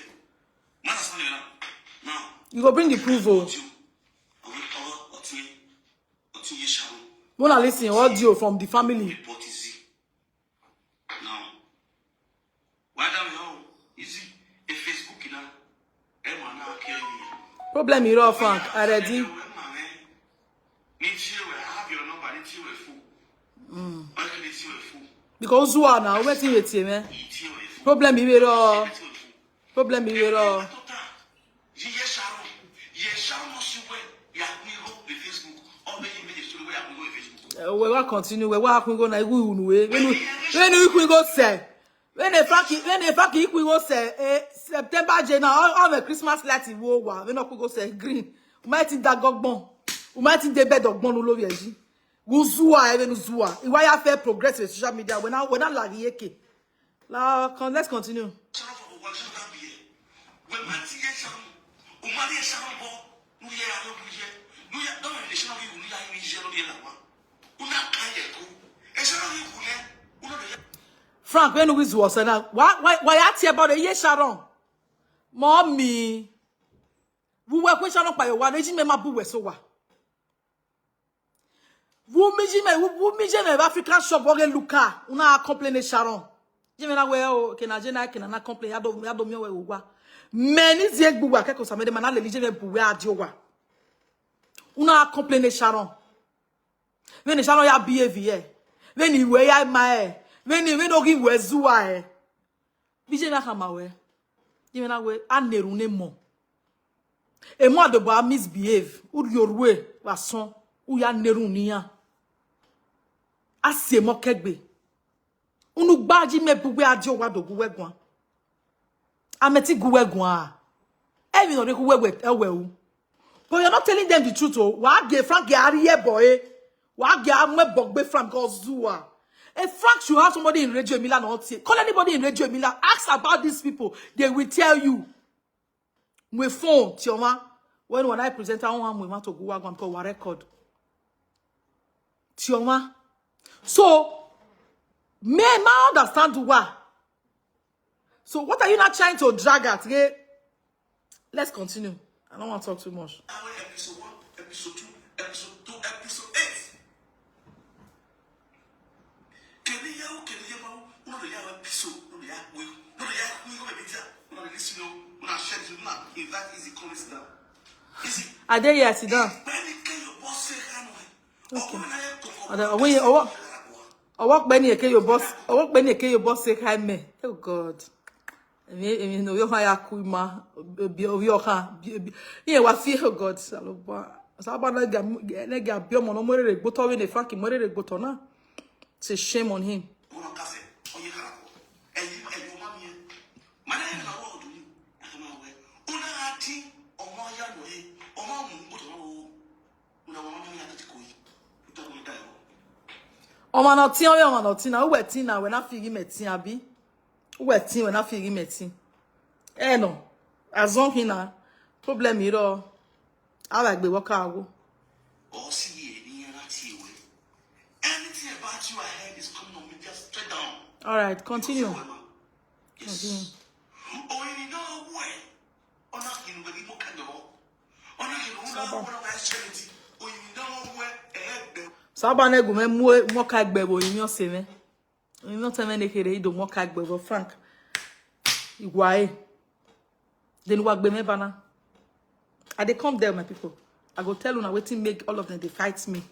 You understand me now? Now, You go bring the proof, oh. You, I will cover what me, what you, Sharon. Wanna listen audio from the family. Report is it? Now, why don't we all? Is it a Facebook now? Problem you don't, Frank. I ready. Because who are now? Wetin wetin, man? Problem you will all. Problem you will all. Eh, we wa continue. We wa kun go na igu unu we. When we, when we kun go sell. When the Frankie, when the Frankie kun go sell, eh, September J now, all, all the Christmas light in wo wa. We no kun go sell green. We might think that gogbon. We might think the bed of gbon lori eji. Uzua, even Uzua. Why I fair progress with social media? When I, when I lag yeke. La, con-, let's continue. Frank, when we was na, why, why, why I tell about the year Sharon? Mommy, we were question up by your one. Eji me ma bu we so wa. Wumi ji me, wu-, wumi ji me African shop oge luka. Una complain e Sharon. Ji me na we o, ke na je na ke na na complain. Ya do, ya do mi we wa. Many zi egbu wa ke ko samede mana le ji me bu we adio wa. Una complain e Sharon. When e Sharon ya behave e. When e we ya ma e. When e, when ogi we zuwa e. Bije na kama we. Ji me na we, a neru ne mo. E mo adobo a misbehave. U yorue wa son. U ya neru ni ya. A se mo kegbe. Unu gba ji me bu we adio wa do gu we gwan. A me ti gu we gwan. E mi no de gu we we, e we u. But you're not telling them the truth, oh. Wa ge Frank ge ari e boy. Wa ge amwe bogbe Frank go zuwa. If Frank should have somebody in Radio Emila, not here. Call anybody in Radio Emila. Ask about these people. They will tell you. We phone, Tioma. When, when I present, I want we want to go wa go and call wa record. Tioma. So, me ma understand wa. So, what are you not trying to drag at? Okay? Let's continue. I don't want to talk too much. Episode one, episode two, episode two, episode eight. Kele ya o, kele ya ba o, uno de ya episode, uno de ya we, uno de ya we go media, uno de listen o, uno share this, uno invite easy comments down. Easy. I dey here, sit down. When you can your boss say hi no. Okay. Ada, owo, owo, owo pe ni eke your boss, owo pe ni eke your boss say hi me. Oh God. Emi, emi no yo ha ya ku ma, bi, obi o ha, bi, bi. Iye wa fi, oh God, saloba. Saba na ga, na ga bi omo no more re gboto we ne Frank more re gboto na. It's a shame on him. Oma no tin, oma no tin na, oma no tin na, we na figi me tin abi. We tin, we na figi me tin. Eh no. Azon hina. Problem iro. Ala gbe woka ago. Anything about you I heard is coming on media straight down. All right, continue. Continue. Saba. Saba ne gume mo, mo ka gbe bo yin ose me. Yin ose me ne kere ido mo ka gbe bo Frank. Igwa e. Then wa gbe me bana. I dey come there, my people. I go tell una wetin make all of them dey fight me.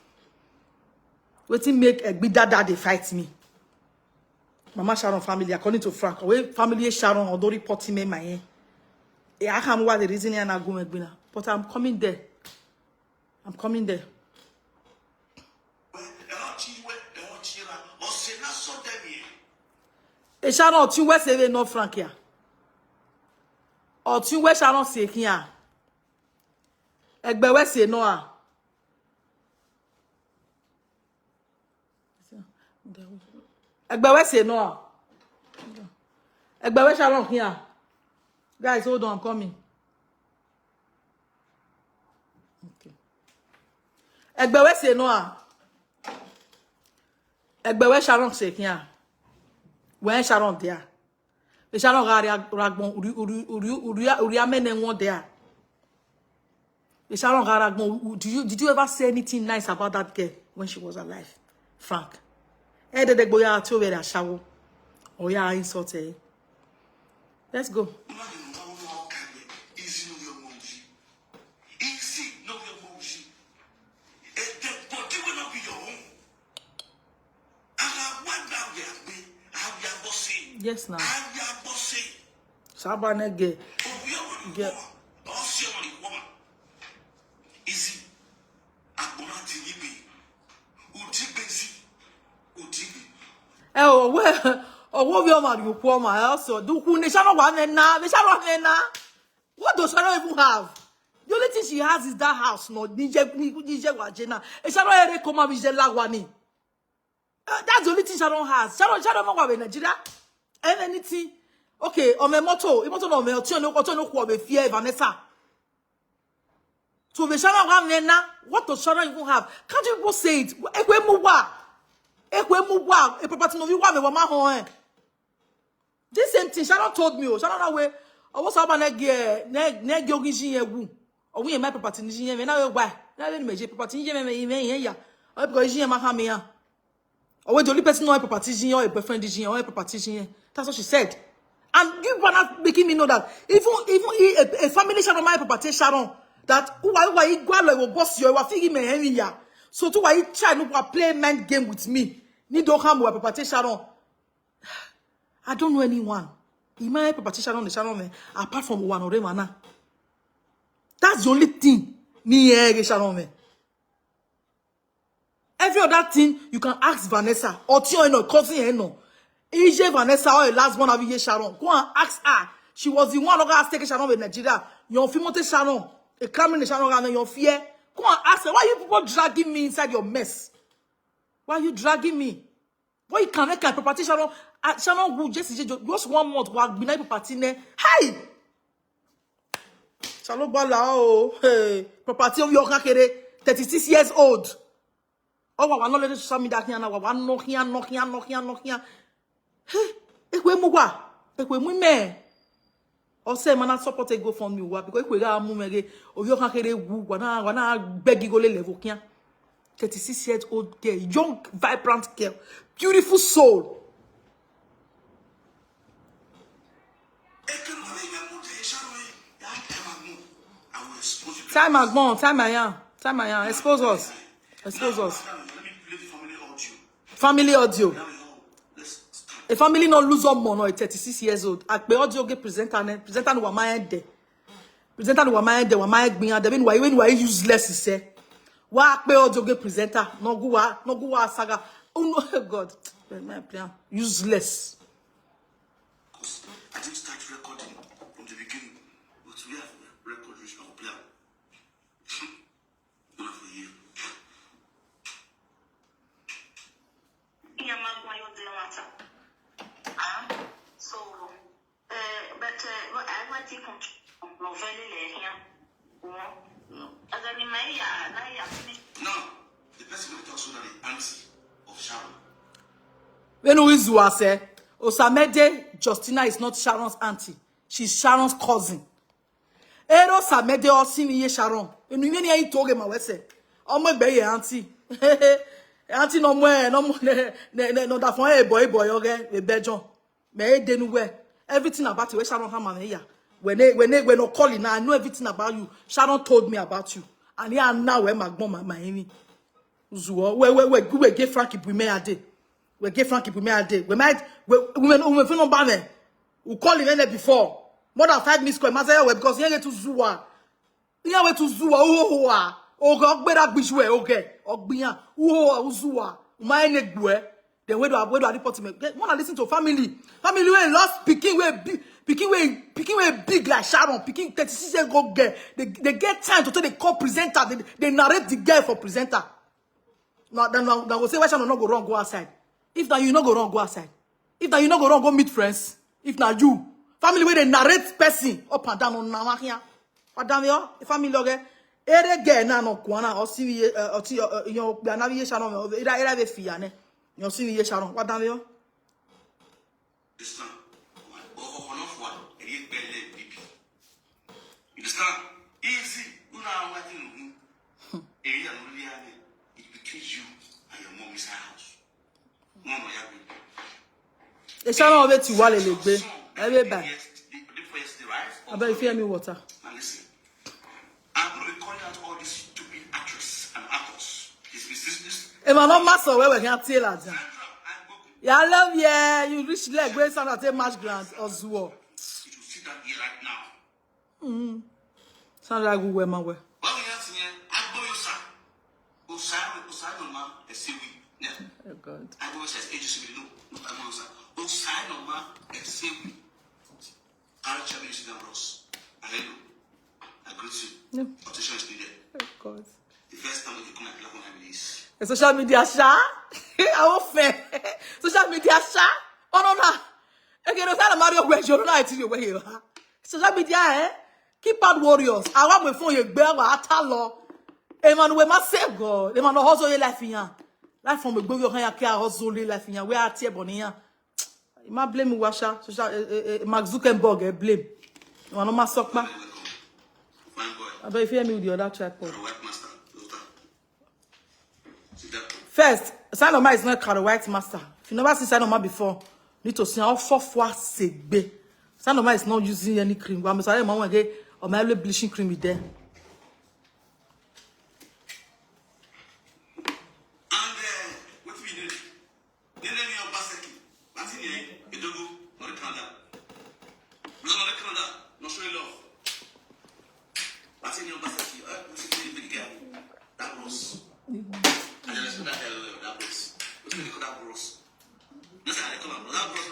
Wetin make Egbi Dada dey fight me. Mama Sharon family, according to Frank, we family Sharon Odori potty me my. Eh, I can't what the reason and I go Egbina. But I'm coming there. I'm coming there. Sharon, otin we se we no Frank ya. Otin we Sharon se kia. Egbe we se no a. Egbe we se no a. Egbe we Sharon kia. Guys, hold on, I'm coming. Okay. Egbe we se no a. Egbe we Sharon se kia. We Sharon there. We Sharon ga ria ragbon uri uri uri uri uri amene won there. We Sharon ga ragbon. Did you did you ever say anything nice about that girl when she was alive, Frank? Eh, de de gboya ti o bere ashawo. Oya insult e. Let's go. Easy, no be your mom. A dead body will not be your own. And I went down there, I will bossy. Yes, now. I will bossy. Sabanege. Girl. Easy. Agbona ti ni be. Udigbe si. Udigbe. Eh, oh, well, oh, what we are, you poor man. Also, do who they shall not want na, they shall not na. What does Sharon even have? The only thing she has is that house. No, Nije Nije Wajena. And Sharon Ere Koma Vije Lawani. Uh, that's the only thing Sharon has. Sharon Sharon no wa Nigeria. And anything. Okay, on my motto, imoto no me otin no otin no ko be fear Vanessa. So the Sharon wa na, what does Sharon even have? Can't you people say it? Ekwe mu wa. Ekwe mu wa. E property no we wa me wa ma ho eh. This same thing Sharon told me. Oh, Sharon na we. I was about negi negi ogi jin ye wu. Owu ye my property ni jin ye me na we wa. Na we ni me je property ni je me me me ya. O because jin ye ma ha me ya. Owe the only person no property jin ye, or a boyfriend jin ye, or a property jin ye. That's what she said. And you were not making me know that even even he, a, a family Sharon my property Sharon that who are who are equal like boss you are feeling me any ya. So to why you try to play mind game with me? Ni don't come with property Sharon. I don't know anyone. Imagine Papa Sharon the Sharon me apart from one or now. That's the only thing. Ni eh Sharon me. Every other thing you can ask Vanessa or Tio no cousin eh no. Ije Vanessa or the last one of Iye Sharon. Go and ask her. She was the one who got taken Sharon with Nigeria. Your Fimote Sharon, a Cameroon Sharon and your fear. Go and ask her why you people dragging me inside your mess. Why are you dragging me? What you can make a property Sharon? Ah, Sharon who just just one month wa gbina property ne. Hey! Sharon Bala oh, hey, property of your kakere, thirty-six years old. Oh, wa no le social media here now. Wa no here, no here, no here, no here. Hey, ekwe mu wa. Ekwe mu me. Ose mana support a GoFundMe wa because we ga mu mege oyo kan kere wu wa na wa na begi go le level kian. Thirty-six years old girl, young, vibrant girl, beautiful soul. Time agbon, time ayan, time ayan. Expose us, expose us. Family audio. A family no lose up no a thirty-six years old. Akpe audio ge presenter ne presenter no wa ma ende. Presenter no wa ma ende wa ma egbiyan de bin wa even wa useless ise. Wa akpe audio ge presenter no gu wa no gu wa saga. Oh no God. My plan useless. I didn't start recording from the beginning, but we have record which I'll play. So, uh, but uh, I want to novel here. No. As I mean, my yeah, now yeah, finish. No, the person we talk so that the auntie of Sharon. When we Zua say, Osamede Justina is not Sharon's auntie, she's Sharon's cousin. Ero Samede Osimi ye Sharon. Enu ye ni ayi toge ma wese. Omo egbe ye auntie. Auntie no mo e, no mo ne ne ne no da fun e boy boy oge e bejon. Me e denu we. Everything about you, Sharon Hama me ya. When they when they when no calling now, I know everything about you. Sharon told me about you. And here now where my mom my enemy. Zuo, we we we we get Frankie Bume ade. We get Frankie Bume ade. We might we we we no ba me. We call him any before. More than five missed call. Masaya we because he get to Zua. He went to Zua. Oh, oh, oh. Oge ogbera gbijwe oge. Ogbiyan. Oh, oh, Zua. Ma ene gbe. Then where do I, where do I report him? Get, wanna listen to family. Family wey lost pikin wey big, pikin wey, pikin wey big like Sharon, pikin thirty-six years old girl. They, they get time to tell the call presenter. They, they narrate the girl for presenter. Now, then now, now go say why Sharon no go run go outside. If now you no go run go outside. If now you no go run go meet friends. If now you family where they narrate person up and down on now here. Madam yo, family loge. Ere ge na no kwana o si ye o ti yo na ye Sharon. Ira ira be fia ne. Yo si ye Sharon. Madam yo. Understand? Ọkọ kan náà fún wa, ẹ̀rí ẹgbẹ́ ilé bíbí. You understand? Easy. You know what you do. Area no really have it. It's between you and your mom inside house. One or your baby. E Sharon obe ti wa le le gbe. E be ba. Abeg, if you hear me water. Now listen. I'm going to be calling out all these stupid actress and actors. This, this, this, this. E ma no ma so we we kan ti la jan. Sandra, I go. Yeah, I love you. You reach leg where Sandra take match grant or zuo. You should sit down here right now. Mm. Sandra go where my way. Báwo ni a ti yẹn? Agbóyòsà. Òsà, òsà ló máa ẹ̀sìn wí. Yeah. Oh God. Agbóyòsà is agency mi lò. Agbóyòsà. Òsà ló máa ẹ̀sìn wí. Archbishop Ambrose. Hello. I greet you. No. Attention is needed. Oh God. The first time you come and clap on my knees. A social media sha. I won't fair. Social media sha. Oh no no. Okay, no sala Mario where you know I tell you where you are. Social media eh. Keep out warriors. I want my phone you bear wa atalo. Emmanuel ma say God. Emmanuel hustle your life in here. Life from a go your hand care hustle your life in here. Where are tie bonia? You might blame Washa, social, eh, eh, eh, Mark Zuckerberg, eh, blame. You want no mass sock back? Fine boy. I bet if you hear me with the other tripod. White master. First, Sanoma is not a white master. If you never seen Sanoma before, need to see how four four segbe. Sanoma is not using any cream. Well, I'm sorry, my one again, or my bleaching cream is there. And uh, what we do? Nene mi Obaseki. Mati ni edogo nori kanda. Bro nori kanda. No show love. Mati ni Obaseki. Eh, what's it really big girl? That bros. I just respect that girl. That bros. What's really called that bros? That's how they call him. That bros.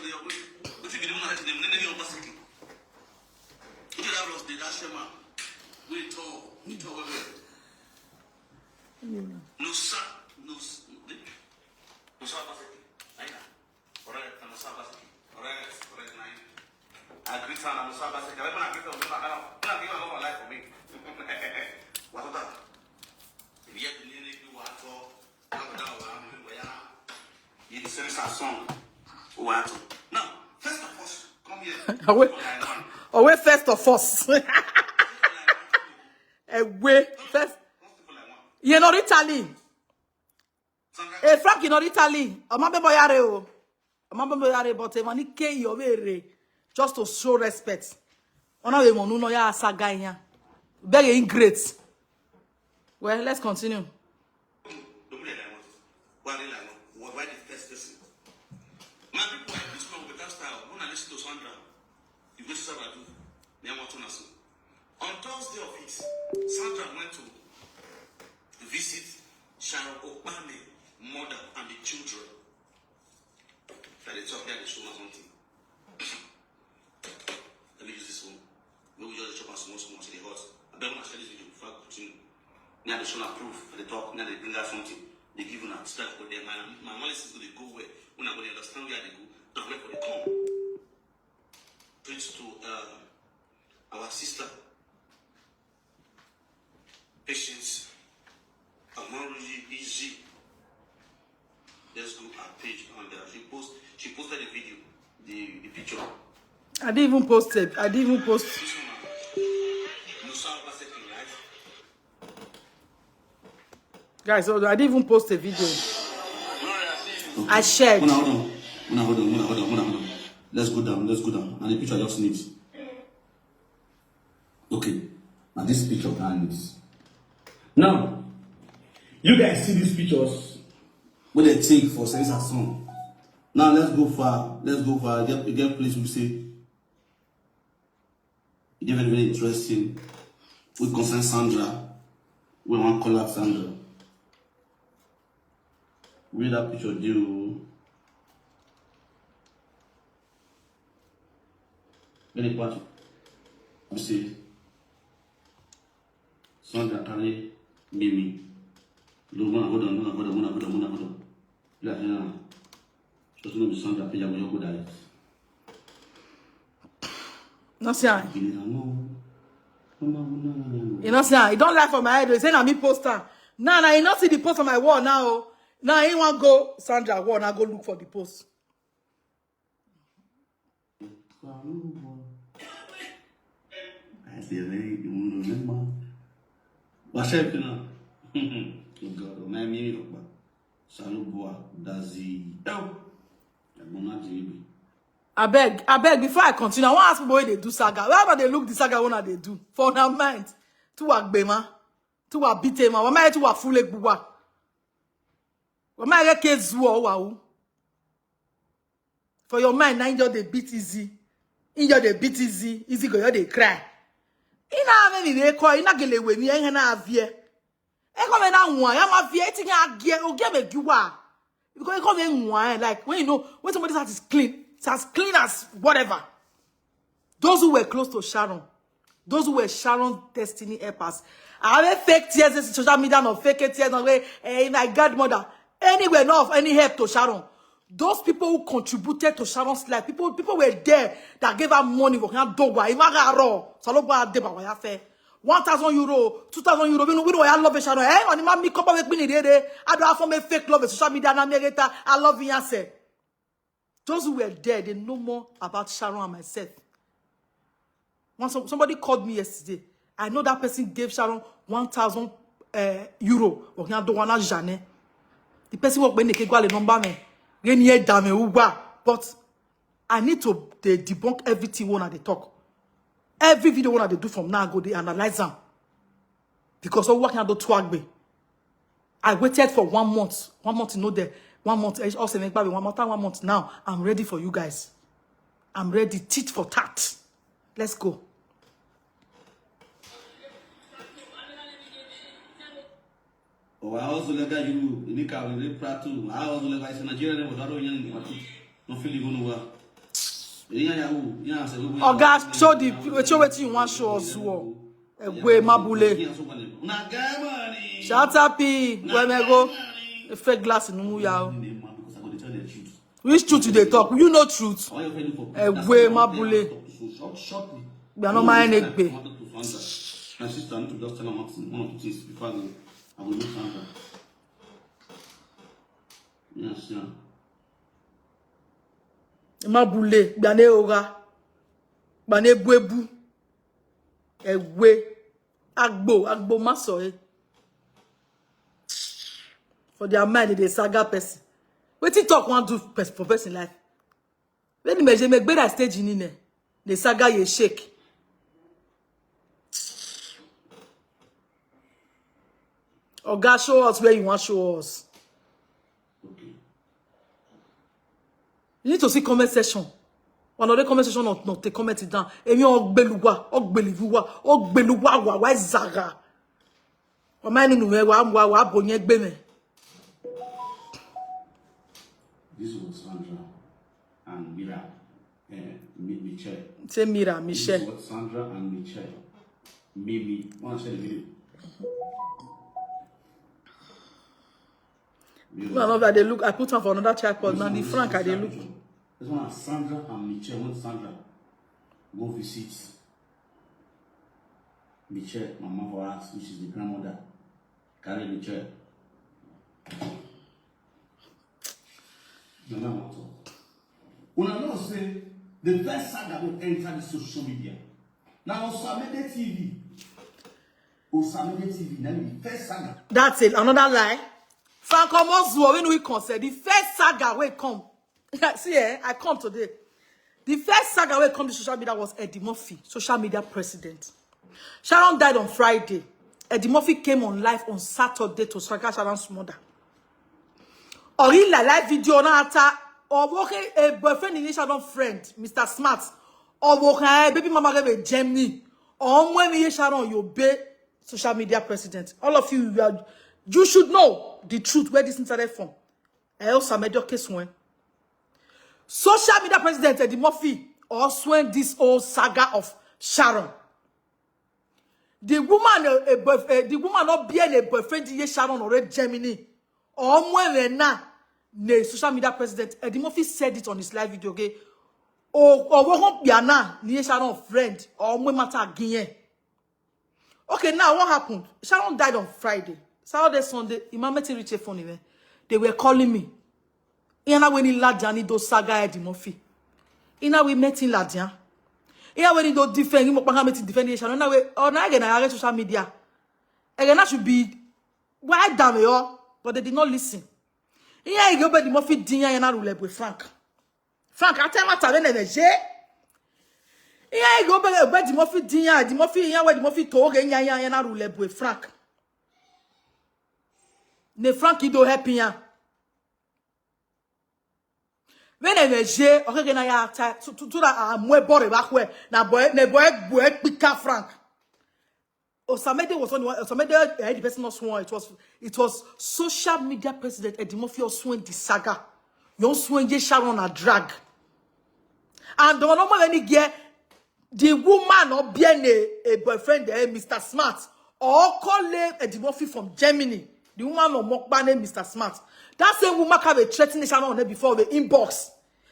What you be doing? Nene mi Obaseki. What that bros did? That shema. We tall. We tall. No sir. No sir. Musa Baseki, Aina. Correct, Musa Baseki. Correct, correct, nine. I greet her, Musa Baseki. I don't agree with her, I don't give her love life for me. What about that? If you have to nearly do what for, how about that one? You the service her song. What? Now, first of all, come here. Away, away first of all. Away first. You know Italy. Hey, Frank, you know Italy. I'm not boyare o. I'm not boyare, but I'm not your way. Just to show respect. Ona we mo nuno ya saga yan. Very ingrate. Well, let's continue. Why the first person? My people, I this one with that style. When I listen to Sandra, you go to Sandra do. Me, I want to know. On Thursday of it, Sandra went to visit Sharon Okpane mother and the children. That they talk there, they show me something. Let me use this one. Maybe we just chop and small small till they hot. I bet when I share this video before I continue. Now they show me proof for the talk, now they bring out something. They give you a strike for them. My, my analysis is going to go where when I go to understand where they go, don't wait for the come. Preach to um, our sister. Patience. Amaruji Easy. Let's go her page on there. She post she posted a video, the, the picture. I didn't even post it. I didn't even post. This one, Musa Obaseki, right? Guys, so I didn't even post a video. I shared. Hold on, hold on, hold on, hold on, hold on, hold on, hold on. Let's go down, let's go down. And the picture just needs. Okay, now this picture can this. Now, you guys see these pictures? What they take for sense and song. Now let's go far. Let's go far. Get get place we say. It is very very interesting. We concern Sandra. We want to call up Sandra. Where that picture do? Any part? We say Sandra carry Mimi. No, mona, hold on, mona, hold on, mona, hold on, mona, hold on. Yeah, yeah. Just know the Sandra pay your go direct. No see am. Give me that, no. No, no, no, no, no, no. You know see am. E don lie for my head. He say na me post am. Now, now you no see the post on my wall now. Now he wan go Sandra wall. Now go look for the post. I say, hey, you remember? What's up, you know? Oh God, oh, my, me, look back. Shalom, boy, Dazi. Oh, I'm not Jimmy. Abeg, abeg, before I continue, I wan ask people wey dey do saga. Where una dey look the saga wey una dey do? For una mind, two agbema, two abitema, wama two afule gbuwa. Wama ke zuo wa u. For your mind, now you just dey beat easy. You just dey beat easy. Easy go, you dey cry. Ina me mi be ko, ina gele we mi, ina na avie. E come na nwa, ya ma vie, eti ya gie, o gie me giwa. Because e come nwa, like, when you know, when somebody's heart is clean, it's as clean as whatever. Those who were close to Sharon, those who were Sharon's destiny helpers, I have fake tears, this social media, no fake tears, no way, eh, my godmother, anywhere, not of any help to Sharon. Those people who contributed to Sharon's life, people, people were there that gave her money for her dowa, even her raw. Saloba deba wa ya fe. One thousand euro, two thousand euro, we know, we know I love Sharon. Eh, on my me come back with me, I do have some fake love on social media, and I'm later, I love you, I say. Those who were there, they know more about Sharon and myself. When some, somebody called me yesterday, I know that person gave Sharon one thousand uh, euro. Or you don't wanna Jane. The person work when they go the number me. Then he dame uba. But I need to dey debunk everything when I dey talk. Every video when I dey do from now, I go dey analyze them. Because all working at the twagbe. I waited for one month. One month, you know, there. One month, eh, also make baby one month, one month. Now, I'm ready for you guys. I'm ready, tit for tat. Let's go. Oh, I also like that you, Nika, we play Plateau. I also like I said, Nigeria, never got on young, no feeling on what. Yeah, yeah, yeah, say we Oga, show the show wetin you wan show us. Wo. Egwe mabule. Na get money. Shut up, P. Where me go? A fake glass in Muya. Because I go dey tell the truth. Which truth you dey talk? You know truth. All your friend for Egwe mabule. Short, shortly. We are not mind egbe. My sister, I need to just tell her one thing, one or two things before I go, I go meet Sandra. Yes, yeah. Mabule, gbane ora. Gbane buebu. Egwe. Agbo, agbo maso eh. For their mind, they saga person. Wetin talk wan do pers- for person life? When the measure make better stage in there, the saga ye shake. Oga, show us where you want show us. Okay. You need to see comment section. One of the comment section not, not the comment it down. Emi ogbeluwa, ogbelivuwa, ogbeluwa wa wa zaga. Wa ma ninu me wa wa wa bonye gbe me. This was Sandra and Mira, uh, Mi- Michelle. Say Mira, This is Michelle. What Sandra and Michelle. Mimi. Want to share the video? No, no, I dey look. I put am for another tripod. Now the Frank I dey look. This one is Sandra and Michelle. When Sandra go visit Michelle, mama for us, which is the grandmother. Carry Michelle. No, no, no. Una know say the first saga wey enter the social media. Now Osamede T V. Osamede T V, na the first saga. That's it. Another lie. Franco Mozuo, when we concern the first saga wey come. See, eh, I come today. The first saga wey come to social media was Eddie Murphy, social media president. Sharon died on Friday. Eddie Murphy came on live on Saturday to saga Sharon's mother. Or he like live video na ata or working a boyfriend in Sharon friend, Mister Smart. Or working a baby mama gave a Germany. Or when me Sharon you be social media president. All of you, you, are, you should know the truth where this internet from. Else I made your case when social media president Eddie Murphy or swing this whole saga of Sharon. The woman, uh, a boyf- uh, the woman not being a boyfriend in Sharon or Germany. Or when na the social media president Eddie Murphy said it on his live video, okay? Or or won't be na ni Sharon friend or when matter again. Okay, now what happened? Sharon died on Friday. Saturday, Sunday, Imam Meti reached a phone event. They were calling me. Ina we ni lajani do saga Eddie Murphy. Ina we meeting ladian. Ina we ni do defend him up meeting defend Sharon. Ina we or na again I social media. Again that should be why damn yo, but they did not listen. Ina I go Eddie Murphy dinya yana rule with Frank. Frank, I tell matter when they je. Ina I go Eddie Murphy dinya, Eddie Murphy ina we Eddie Murphy to okay ina ina yana rule with Frank. Ne Frank ido help ya. When they je okay na ya ta to to that amwe bore back where na boy ne boy boy pika Frank. Osamede was on the one. Osamede, eh, the person not sworn. It was it was social media president Eddie Murphy sworn the saga. You sworn ye Sharon a drag. And the one of any gear, the woman not being a, a boyfriend, eh, Mister Smart, or call him Eddie Murphy from Germany. The woman of Mokbane, Mister Smart. That same woman have a threatening Sharon on her before the inbox.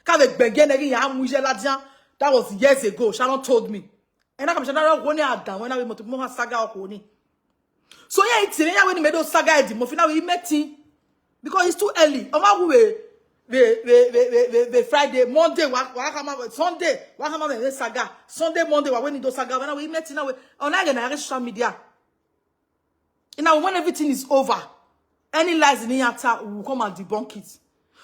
Have a begin again. That was years ago. Sharon told me. And I come Sharon when I down when I went to Moha saga or Koni. So yeah, it's in when he made those saga Eddie Murphy now he met him because it's too early. Omo we we we we we we Friday, Monday, wa wa kama Sunday, wa kama we saga. Sunday, Monday, wa when he do saga when we met him now. On again I social media. You know when everything is over, any lies in Yata will come and debunk it.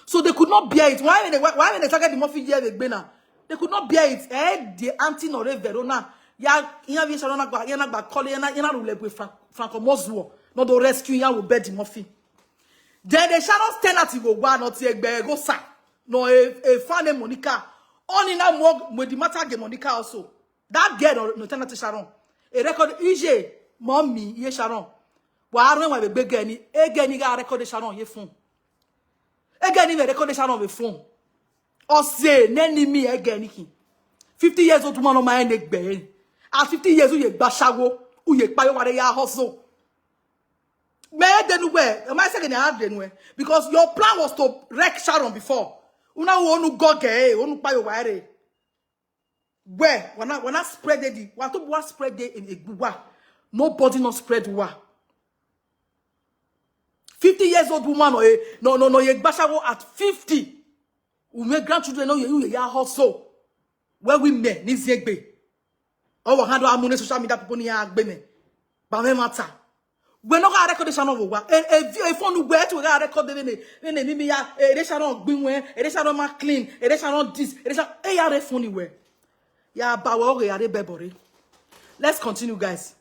So they could not bear it. Why when they why when they target the Murphy here they now? They could not bear it. Eh, the auntie Nore Verona. Ya ya vi Sharon gba ya na gba call ya na ya na rule with Frank Frank Omozuo. No do rescue ya will bear the Murphy. Then the Sharon stand at go gba no ti egbe go sa. No a a fan name Monica. Only now more with the matter again Monica also. That girl no no tell to Sharon. A record E J mommy ye Sharon. Wa ran wa be gbe ni. E geni ga record Sharon ye phone. E geni me record Sharon be phone. O se ne ni mi e geni ki. Fifty years old woman on my end egbe. At fifty years uye gba shawo, uye payo ware ya hustle. Me denu we, am I saying I denu we? Because your plan was to wreck Sharon before. Una wo onu goge, onu payo ware. Where? When I when I spread it, what to what spread it in Egbuwa? Nobody not spread wa. Fifty years old woman or a no no no ye gbashawo at fifty. Ume grandchildren no ye you ya hustle. Where we men ni zegbe. Oh, how do I mune social media people ni agbene? Ba me matter. We no ga record this channel wa. E e e phone we to ga record the ne ne ne mi ya. E this channel gbin we. E this channel ma clean. E this channel this. E this channel e ya re phone we. Ya ba we o ya re bebore. Let's continue, guys.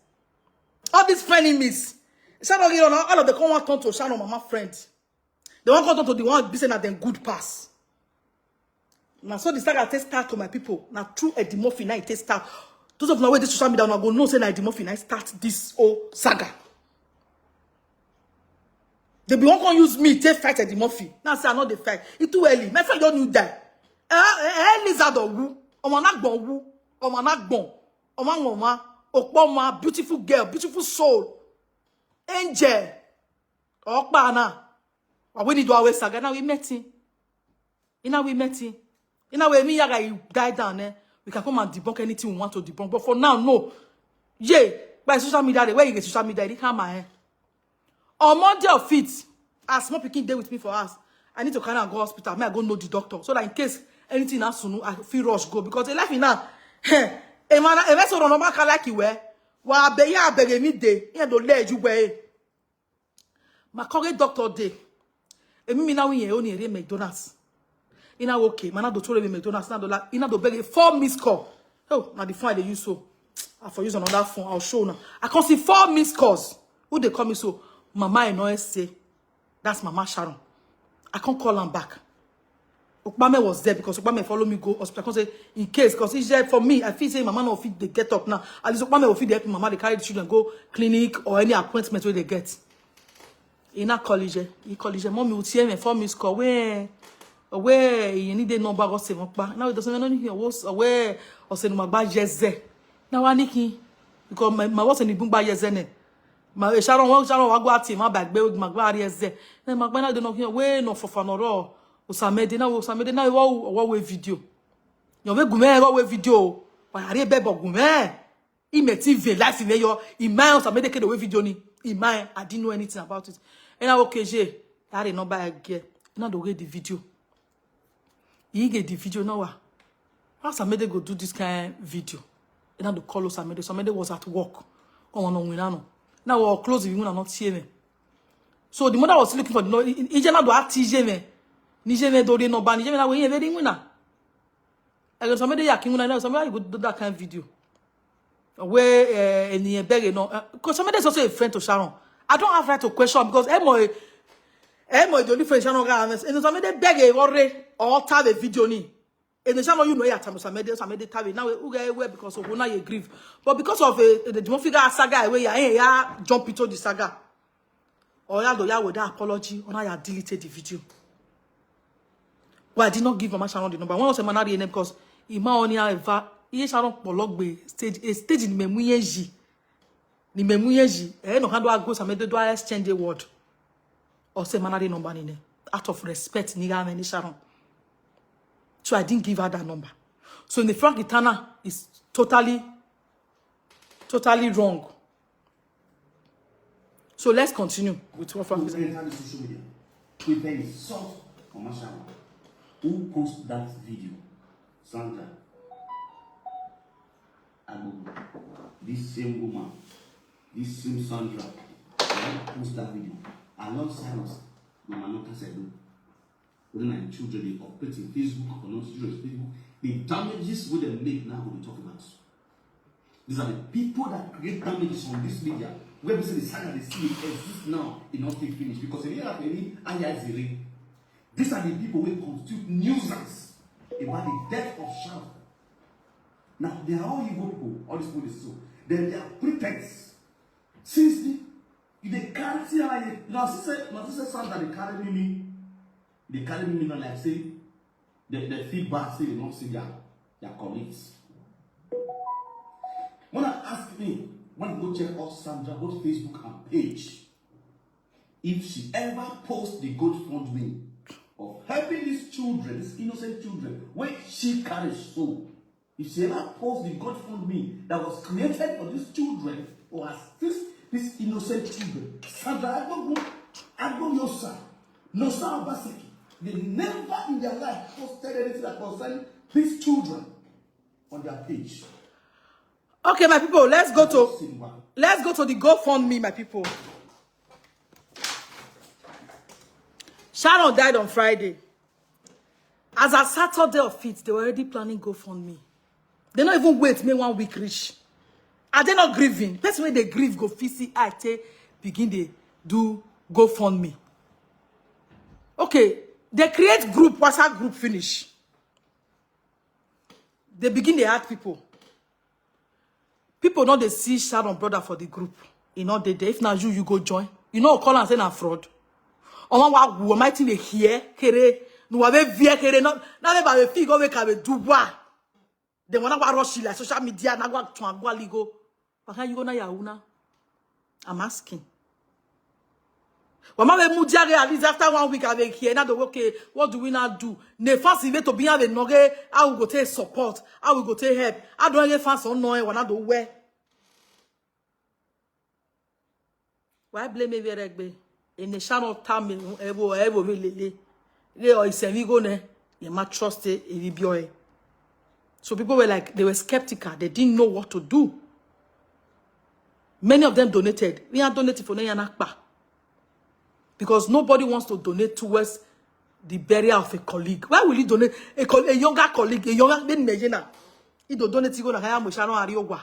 All these frenemies. Sharon, you know, all of them come one turn to Sharon mama friend. They won't come turn to the one be saying that them good pass. Now so the saga take start to my people. Now true Eddie Murphy now it take start. Those of now where this social media now go no say now Eddie Murphy now start this whole saga. They be won't come use me take fight Eddie Murphy. Now say I know the fight. It too early. My friend don't you die. Eh, eh, eh, lizard or woo. Omo na gbon woo. Omo na gbon. Omo won ma. Opo ma. Beautiful girl. Beautiful soul. Angel. Okpa na. Wa we need to always saga. Now we met him. Ina we met him. Ina we me yaga you die down eh. We can come and debunk anything we want to debunk. But for now, no. Yeah. By social media, the way you get social media, they come my eh. On Monday of it, as small pikin dey with me for us, I need to carry am go hospital. May I go know the doctor so that in case anything happens to me, I feel rush go because the life in now, eh, a man, a vessel on back like you were. Wa be ya beg me day. Here do let you way. My current doctor day. Emi mi na wi yen oni ere McDonald's. Ina okay, mana do tore McDonald's na do la, ina do beg four missed call. Oh, now the phone I dey use so. I for use another phone. I'll show now. I can see four missed calls. Who they call me so? Mama Enoe say. That's Mama Sharon. I can't call am back. Okpame was there because Okpame follow me go hospital. I can't say in case because he said for me, I feel say Mama no fit dey get up now. At least Okpame will fit dey help Mama dey carry the children go clinic or any appointment where they get. He not college. He college. Mommy would see him and four missed call. Where Owe, you need a number go seven pa. Now it doesn't know anything. Owe, Osenumagba Yeze. Now I need him. Because my, my was in the Bumba Yeze ne. My Sharon, one Sharon, Wagwa team, my back, baby, Magba Yeze. Then Magba, now they know here, we no for fun or all. Osamede, now Osamede, now what, what way video? You make gume, what way video? Why are you bebo gume? He met him ve life in your, in my house, I made a kid away video ni. In my, I didn't know anything about it. And I, okay, Jay, that is not by again. Not the way the video. He get the video now. How Samede go do this kind video? And now the call Samede. Samede was at work. Oh, no, we know. Now we'll close the window, not hear me. So the mother was looking for the no. He general do act T J me. Ni J me do the no ban. Ni J me now we hear very winner. I got Samede yakin winner. Now Samede you go do that kind of video. Where uh, any beg no. Because Samede is also a friend to Sharon. I don't have right to question because Emo, Emo is the only friend Sharon got. And Samede beg a worry or tell the video ni. And the Sharon you know ya tell Samede, Samede tell now who get away because of now you grieve. But because of uh, the Jumon figure saga where ya ya jump into the saga. Or ya do ya with that apology or now ya deleted the video. Well, I did not give Mama Sharon the number. One of the man name because Ima only ever he Sharon pologbe stage a stage in memuyeji. Ni memuyeji. Eh no handle go Samede do exchange a word. Or say man number ni out of respect ni ga ni Sharon. So I didn't give her that number. So in the Frank Itana is totally, totally wrong. So let's continue with what Frank is saying. Enter the social media. With an insult for Mashawa. Who post that video? Sandra. Agbogu. This same woman. This same Sandra. Who post that video? Alongside us. Mama Nota Sedu. When my children they operate in Facebook or not children Facebook, the damages we dem make now we talk about. These are the people that create damages on this media. Where we say the saga they see it exists now, it not take finish because if you have any I I zero, these are the people who constitute nuisance about the death of Sharon. Now they are all evil people, all these people they so. Then they are pretense. Since the you they can't see how you now see say now see say Sandra they carry me me. They carry me me now like say the, the feedback say they don't see their, their colleagues. When I ask me, when I go check out Sandra, both Facebook and page, if she ever post the GoFundMe of helping these children, these innocent children, when she carries so, if she ever post the GoFundMe that was created for these children or assist these innocent children, Sandra Agbogu, Agboyosa, Nosa Obaseki, they never in their life posted anything that concerned these children on their page. Okay, my people, let's go to let's go to the GoFundMe, my people. Sharon died on Friday. As a Saturday of it, they were already planning GoFundMe. They not even wait me one week reach. Are they not grieving? Person when they grieve go F C I T begin they do GoFundMe. Okay, they create group, WhatsApp group finish. They begin they add people. People not they see Sharon brother for the group. You know they, they if now you you go join. You know call and say na fraud. Omo wa wu might they hear kere. No wa be via kere no. Na be ba be fig over ka be duwa. They wanna wa rush like social media na wa tun agwa ligo. But how you go na ya una? I'm asking. Wama be mudiare at least after one week I be here. Now the okay, what do we now do? Ne fans in to be have a noge. How we go take support? How we go take help? I don't get fans on no one do where. Why blame me very big? In the shadow time, evo evo me lele. They are semi go ne. You might trust it if you be. So people were like they were skeptical. They didn't know what to do. Many of them donated. We are donating for Neyanakpa. Because nobody wants to donate towards the burial of a colleague. Why will you donate a, co- a younger colleague, a younger than Mejena? He do donate to go na kaya mo Sharon Ariowa.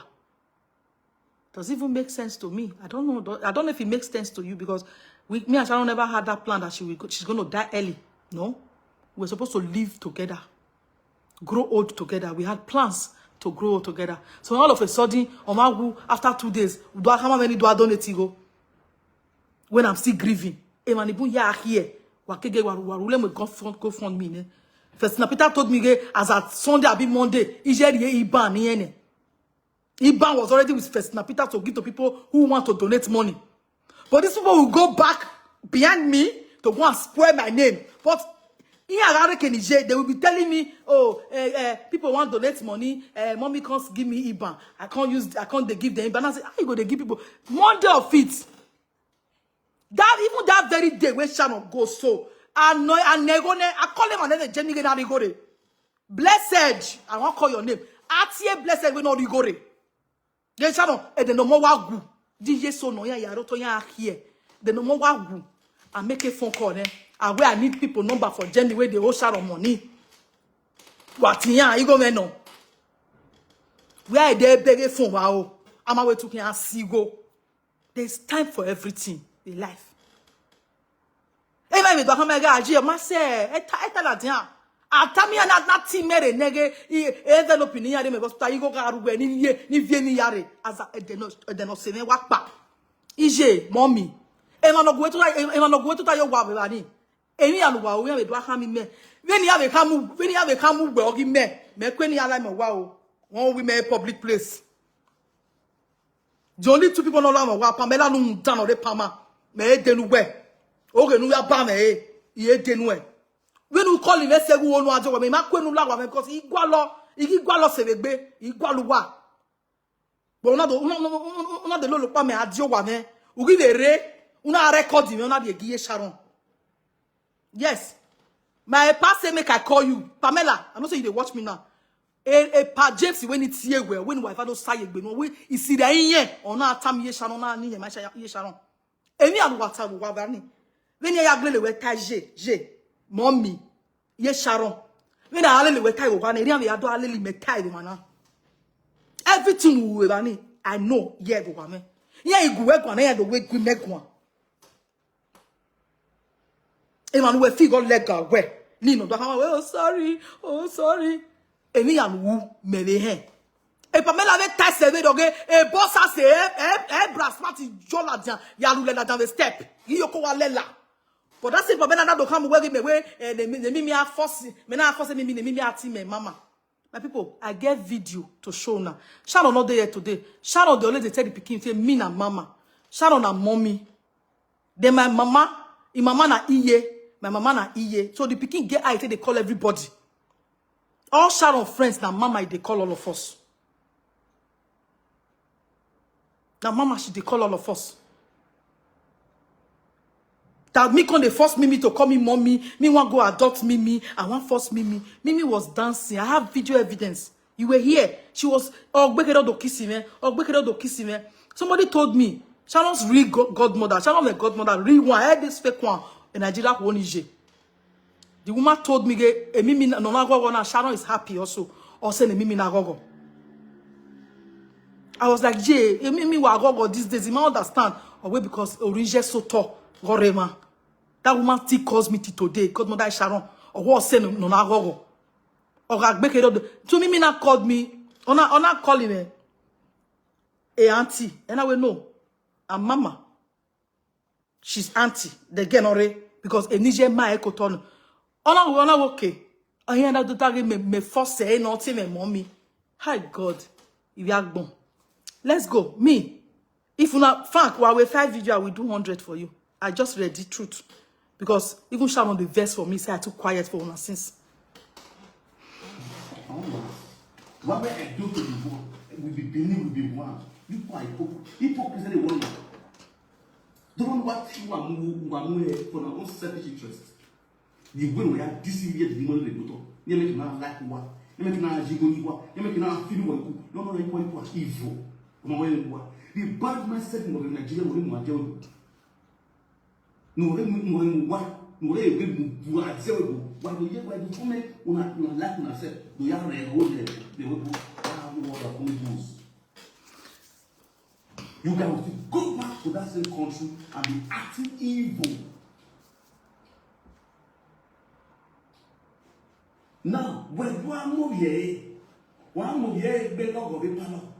Does it even make sense to me? I don't know. I don't know if it makes sense to you because we, me and Sharon never had that plan that she will, go- she's going to die early. No, we're supposed to live together, grow old together. We had plans to grow old together. So all of a sudden, Omagu, after two days, do I how many do I donate to go? When I'm still grieving, Emanibun ya here. Wakege waru waru le mo go fund go fund me ne. Festina Peter told me ge as at Sunday abi Monday, ije ri iban ni ene. Iban was already with Festina Peter to give to people who want to donate money. But these people will go back behind me to go and spoil my name. But in Harare Kenije, they will be telling me, oh, eh, eh, people want to donate money. Eh, mommy can't give me iban. I can't use, I can't they give them iban. I say, how you go to give people? Monday of it. That even that very day when Sharon goes so, I know I nego ne I call him and then Jenny get rigore. Blessed, I won't call your name. Atie blessed we no rigore. Then Sharon, and then no more wagu. Di ye so no ya ya roto ya here. Then no more wagu. I make a phone call. Eh? I where I need people number for Jenny where they owe Sharon money. What ya? You go me no. Where I dey beg a phone wow. I'm away to can see go. There's time for everything in life. Ema mi do kama ga aji ma se eta eta la dia. Atami na na ti mere nege i envelope ni yare me hospital igo ga ruwe ni ye ni vie ni yare. As a de no de no se me wa pa. Ije mommy. Ema no gwe to ema no gwe to ta yo wa be ba ni. Emi ya no wa o ya be do ha mi me. When ya be kamu when ya be kamu gbe ogi me. Me kwe ni ala me wa o. Won wi me public place. The only two people no la wa Pamela nu dan ore Pama. Me e denu we. Oge nu ya ba me e. I e denu e. We nu call me se gu onu ajo we me ma kwe nu la wa me because igwa lo, igi gwa lo se be gbe, igwa lu wa. But una do una una una de lo lo pa me adio wa me. Ugi de re, una record me una de gi ye Sharon. Yes. My pa say make I call you. Pamela, I know say you dey watch me now. A, a pa James when it's here well, when wife I don't say egbe no we isi da yin ona atam ye Sharon na ni ye ma sha ye Sharon. Emi anu wata wo wa ni. When ya glele we ta je je. Mommy. Ye Sharon. When I alele we ta wo wa ni ri am ya do alele me ta wo mana. Everything we wa ni. I know ye go wa me. Ye igu we go na ye do we gu me go. Emmanuel fi go lega we. Ni no da oh sorry, oh sorry. Emi ya wu me le he. E Pamela ve ta se ve doge e bossa se e e e bra smart jola dia ya lu le la dan ve step. Yi yo ko wa lela. But that same Pamela na do come we me we e ne mi ne mi mi a force me na force me mi ne mi mi ati me mama. My people, I get video to show now. Sharon not there today. Sharon the only dey tell the pikin say me na mama. Sharon na mommy. Then my mama, in mama na iye, my mama na iye. So the pikin get eye take dey call everybody. All Sharon friends na mama e dey call all of us. Na mama she dey call all of us. That me come dey force Mimi to call me mommy. Me wan go adopt Mimi. I wan force Mimi. Mimi was dancing. I have video evidence. You were here. She was oh gbekere do kiss me. Oh gbekere do kiss me. Somebody told me Sharon's real go- godmother. Sharon's a godmother. Real one. I had this fake one. In Nigeria, who only je. The woman told me, "Ge- emi mi no na go na Sharon is happy also. Or say emi mi na go." I was like, "Je, emi mi wa go these days. You might understand." Or wait because Orije so tall. Gorema. That woman still calls me till today. Godmother Sharon. Or what say no no na go. Or I make it up. To me, me not called me. Ona ona calling me. A auntie. And I will know. A mama. She's auntie. The girl already because Enije ma eko ton. Ona we ona okay. Ahi na do tagi me me force e no ti me mommy. Hi God. Ibi agbon. Let's go. Me. If una funk wa we five video, I will do hundred for you. I just read the truth. Because even Sharon the verse for me say I too quiet for una since. What we do to the world, we be believe we be one. You are hypocrite. Hypocrisy dey worry. Don't want you are move, you are move for our own selfish interest. The way we are this year, the money they go to. You make na like what? You make na jigo ni what? You make na feel what? No, no, you are evil. Come on, what? The bad mindset in Nigeria, we are evil. No, we are what? No, we are evil. What? Why do you, why do you come? Una, una like una self. Do you have a role there? They will go. Ah, what are we doing? You guys will still go back to that same country and be acting evil. Now, when you are more here, one more here, be log of a panel.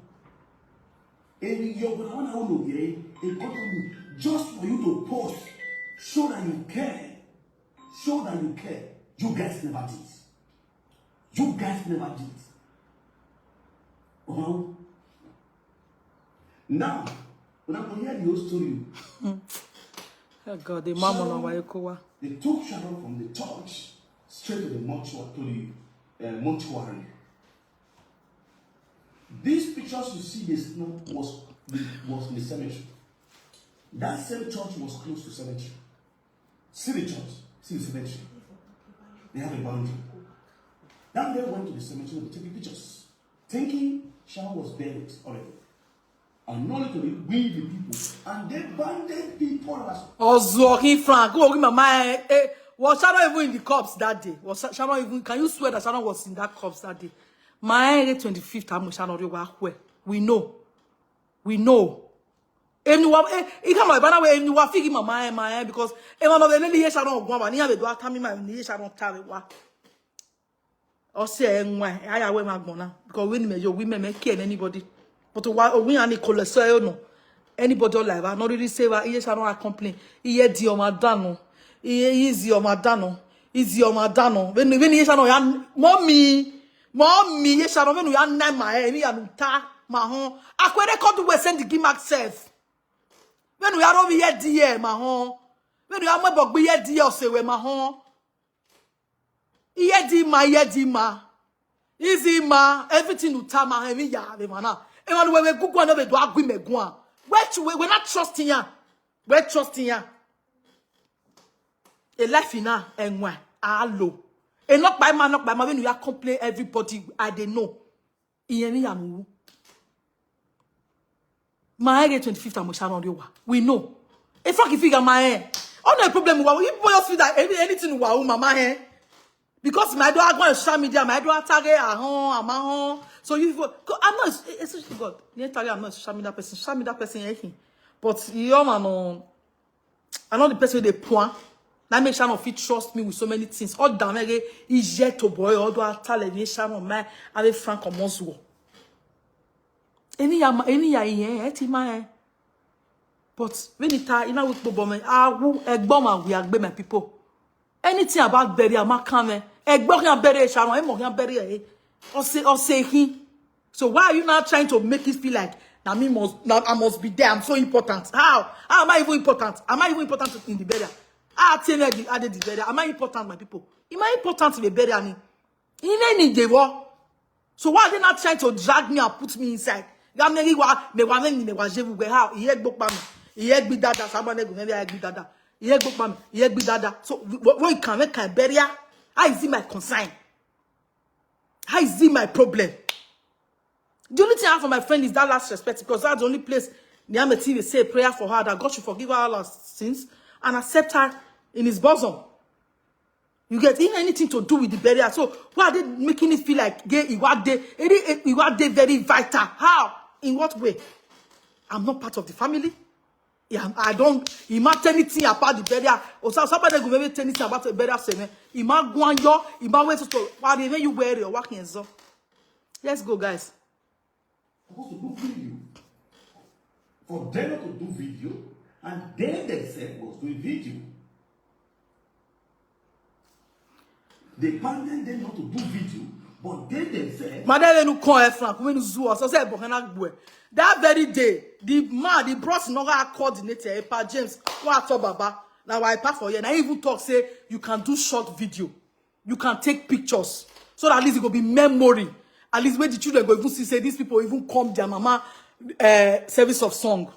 And you're gonna want to know here, a country just for you to post, show that you care. Show that you care. You guys never did. You guys never did. Uh-huh. Now, when I go hear the whole story, Oh God, the mama na wa ekowa. They took Sharon from the church straight to the mortuary. To the uh, mortuary. These pictures you see, this no was was in the cemetery. That same church was close to cemetery. See the church, see the cemetery. They have a boundary. That girl went to the cemetery to take the pictures, thinking Sharon was buried already. And only to the we the people. And they banded people as Ozuoki Frank, who ogi mama eh, eh, was Sharon even in the corpse that day? Was Sha- Sharon even? Can you swear that Sharon was in that corpse that day? My eh, twenty-fifth, I'm Sharon Orewa where we know, we know. Anyone, eh, it come like banana way anyone figure mama eh, my eh, because everyone of the lady here Sharon Ogwa, ni have a do atami my ni Sharon Tarewa. Or say eh, why I wear my gbona because when me your women make care anybody. But why we are Nicola so no. Anybody alive? I not really say what yes I don't complain. Iye di o ma dano. Iye easy o ma dano. Easy o ma dano. When when yes I know ya mommy. Mommy yes I know when we are nine my head. Ya nuta ma hon. Akwere called we send the gimak self. When we are over here dear ma hon. When we are my bog be here dear say we ma hon. Iye di ma, iye di ma. Easy ma, everything you tell ma, every ya, the man. Everyone we we cook one of the dog we me go. Where to we we not trusting ya. We trusting ya. A life in her and why? Hello. A not by man, not by man. When you are complain, everybody I they know. Iye ni ya mu. My age twenty-fifth and Sharon Orewa. We know. In fact, if you got my hair, oh no problem. Wow, you boys feel that any, anything wow, mama hair. Because my daughter go on social media, my daughter tag her home, my home. So you go. I'm not especially God. You tag I'm not social media person. Social media person anything. But you man on. I know the person they point. That make Sharon fit trust me with so many things. All damn again is yet to boy. All do I tell me Sharon man. I be frank on once go. Any ya any ya here, eti my. But when it you know with bobo me, I will egboma we agbe my people. Anything about burial, my come. Egbok ya bury Sharon, emo ya bury eh. Or say or say him. So why are you now trying to make it feel like now me must now I must be there? I'm so important. How? How am I even important? Am I even important in the burial? I tell you the added the burial. Am I important, my people? Am I important in the burial? I mean, in any day war. So why are they not trying to drag me and put me inside? Ya me wa me wa me me wa jevu we how? Iye gbokpa mi. Iye gbi dada, sabo ne gu me iye gbi dada. Iye gbokpa mi. Iye gbi dada. So what what can make can burial? How is it my concern? How is it my problem? The only thing I have for my friend is that last respect because that's the only place Niame T V say a prayer for her that God should forgive her all her sins and accept her in his bosom. You get in anything to do with the burial. So why are they making it feel like gay Iwade? Iwade very vital. How? In what way? I'm not part of the family. Yeah, I don't imagine anything about the burial. Or so somebody go maybe anything about the burial same. Ima guanyo, ima wait to why they you wear your working so. Let's go, guys. Supposed to do video. For them not to do video, and they themselves was doing video. They abandoned them not to do video, but they themselves. Madam, when you call her Frank, when you zoo us, I said, "Bokana Gwe." That very day, the man, the bros, no got coordinator, Epa James, what for Baba? Now I pass for here. And I even talk say you can do short video, you can take pictures, so that at least it go be memory. At least when the children go even see say these people even come their mama uh, service of song.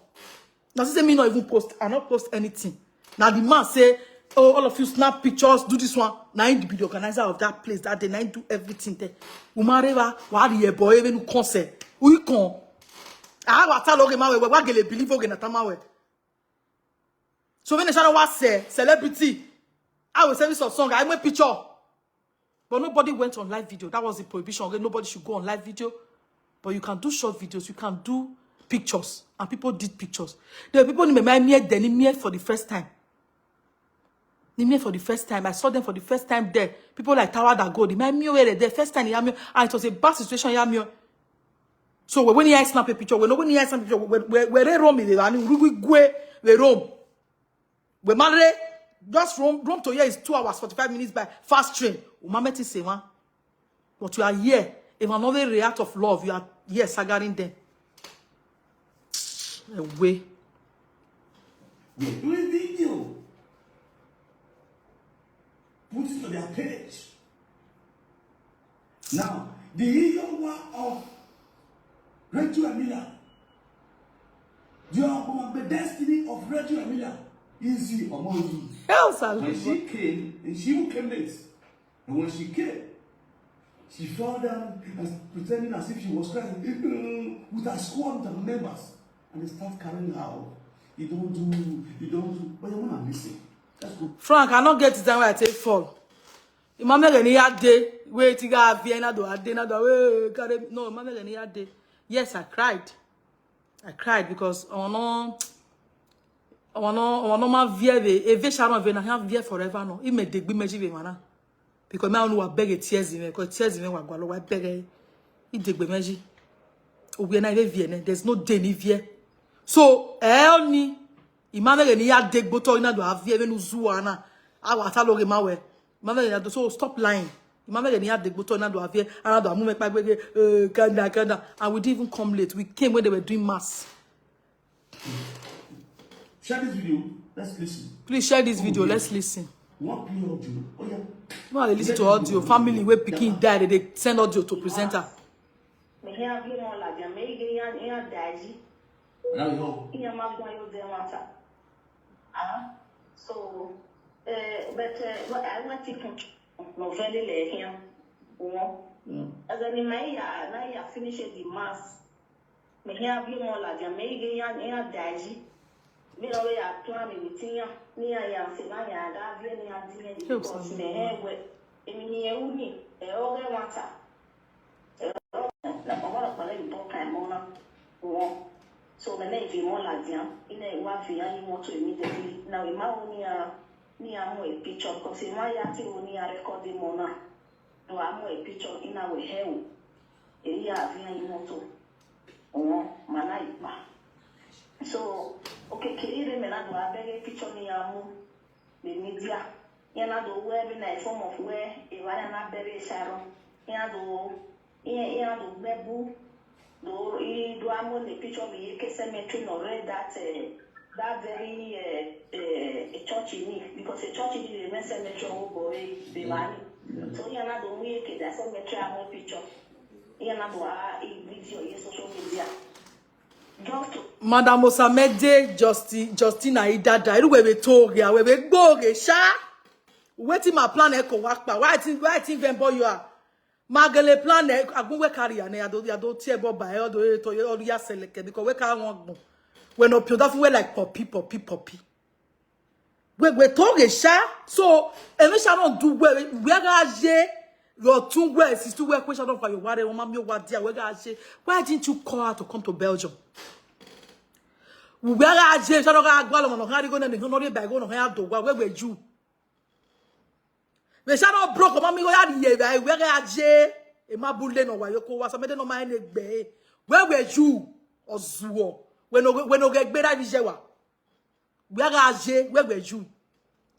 Now she say me not even post, I not post anything. Now the man say, "Oh, all of you snap pictures, do this one." Now he be the organizer of that place that day. Now he do everything there. Umareva, wadi ye boy, even concert. We come. I have a tell okay, my way. Why gele believe okay na tamawe. So when they shout was say celebrity, I will send this song. I make picture. But nobody went on live video. That was the prohibition. Okay, nobody should go on live video. But you can do short videos. You can do pictures. And people did pictures. There were people in my mere then in mere for the first time. In mere for the first time. I saw them for the first time there. People like Tower that Gold. In my mere were there. First time in Yamio. And it was a bad situation in Yamio. So when you snap a picture, when when you snap a picture, where where where they roam is and we gwe we roam. We marry Just Rome, Rome to here is two hours, forty-five minutes by fast train. Umameti Sewa. But you are here. If another react of love, you are here, sagaring them. Away. They do a video. Put it on their page. Now, the Iyowa of Rachel Amila, the, the destiny of Rachel Amila is the Omoyi. Else, When she came, and she who came next, and when she came, she fell down and pretending as if she was crying with her squad and members, and they start carrying her out. You don't do, you don't do. But you wanna listen. Let's go. Frank, I don't get the time where I take fall. Imamere ni ya de, wait, you got Vienna do, I did not do, eh, carry. No, Imamere ni ya de. Yes, I cried. I cried because I wanna, I wanna, I wanna my vie, a vision of I have vie forever. No, it may dig be meji be mana. Because my own wa beg tears in me, because tears in me wa gwalo wa beg. It dig be meji. We na even vie. There's no day ni vie. So, eh, ni Imamere ni ya de gboto ina do avie venu zuana. Awa ta lo re mawe. Imamere ni ya do, so stop lying. Imamere ni ya de gboto ina do avie. Ana do amu me pa gbege. Eh, calm down, calm down. And we didn't even come late. We came when they were doing mass. Share this video. Let's listen. Please share this video. Let's listen. What play audio? Oh yeah. No, they listen to audio. Family where pikin die, they send audio to presenter. Me here be more like me get yan yan daji. Now you know. Iya ma gwa yo de mata. Ah, so, eh, but, eh, what I want to put no very le here. As an in my year, now you finish the mass. Me here be more like me get yan yan daji. Me no we are planning with ya. Me ya ya se ma ya da vie ni ya di ni because me here we. Emi ni e uni e o ge mata. Na ọwọrọ pẹlú ìbọn kan ẹmọ náà wọn. So mẹlẹ ìfì wọn làdìá iná ìwà fìyà yìí wọn tó èmi dẹbi náà ìmá wo ní a ní a mú a picture because ìmá yá tí wo ní a record mọ náà. Ló wàá mú a picture iná wẹ̀ hẹ́ o. Èyí àfihàn yìí wọn tó wọn màná ìpa. So òkèkè ìrè mẹ́lá ló wàá bẹ̀rẹ̀ picture ní a mú the media. Yana do where be na form of where e wara na bere sharo. Yana do yana do gbebu. Do i do amo the picture me ke cemetery no read that uh, that very uh, uh, church in me because a church in me the cemetery o boy the money. So yana do we ke that cemetery amo picture. Yana do a video ye social media. Madam Osamede Justin Justina Idada. Iru we be to ge, we be gbo ge sha. Wetin my plan e ko wa pa. Why tin why tin vem boy you are? Magele plan e agun we carry ane ado ado tie bo ba e odo e to e odo ya seleke because we ka won gbon. We no pio da fun we like poppy poppy poppy. We we to ge sha. So emi sha no do we we ga je your two words is two words question of your worry woman mi wa dia we ga je. Why didn't you call her to come to Belgium? We ga je sha no ga gba lo mo no ha ri go na ni no ri ba go no ha do wa we we you. We sha no broke ma mi go ya di ye ba we ga je. E ma bule no wa yo ko wa so me de no ma ene gbe. Where were you? Ozuo. We no we no ge gbe ra di je wa. Where ga je? Where were you?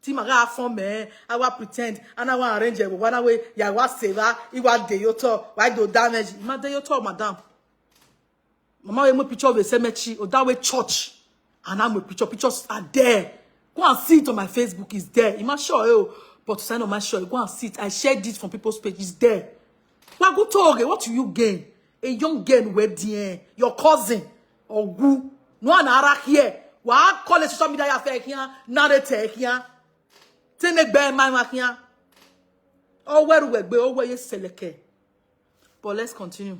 Ti ma ga form me. I wa pretend and I wa arrange e wa na we ya wa se wa. I wa de yo to. Why do damage? Ma de yo to, madam. Mama we mo picture of a cemetery or that way church. And I'm a picture. Pictures are there. Go and see it on my Facebook. It's there. In my show, oh, but to sign on my show, go and see it. I shared it from people's page. It's there. Wa go to okay. What do you gain? A young girl with the your cousin or who? No one ara here. Wa call a social media affair here. Narrate here. Tene gbe my here. Oh, where we be? Oh, where you seleke? But let's continue.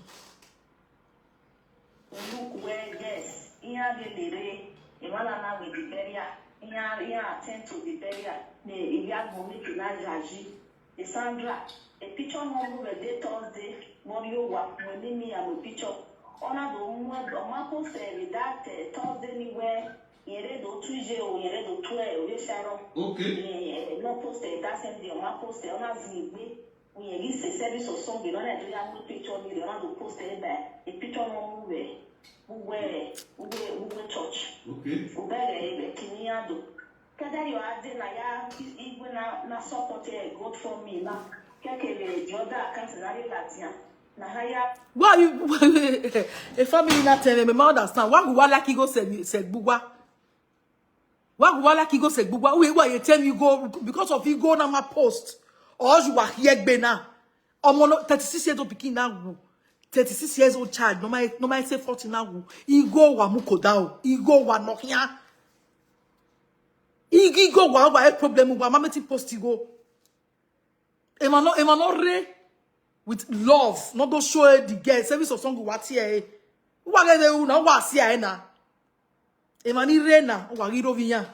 Look where yes, iya de lere, iwala na with the burial, iya iya attend to the burial, ne iya go make na jaji. The Sandra, a picture no move a day Thursday, but you wa when me me am a picture. Ona do mwe do ma post eh, that eh, Thursday ni where yere do Tuesday o yere do twelve o yesharo. Okay. Eh, eh, no post eh, that same day, ma post eh, ona zigbe. When you use a service or something, don't do that picture me, don't have to post it there. A picture no move eh. Who where, who where, who where church. Okay. Who where eh, be kiniado. Kadari wa ade na ya igwe na na support e go for me na kekele joda account na ri latia na haya. Why you a family na tell me, ma understand. Why go like you go say say gbugba? Why go like you go say gbugba? Wait, why you tell me go because of you go na my post? Or you are here gbe na. Omo no thirty-six years old pikin na wu. Thirty-six years old child, no my no my say forty na wu. Igo wa mukoda o. Igo wa no here. Igo wa wa problem wa ma meti post igo. Emma no Emma no re with love. No go show the girl service of song wa tie. Wa ge de u na wa si ai na. Emma ni re na wa ri ro vi yan.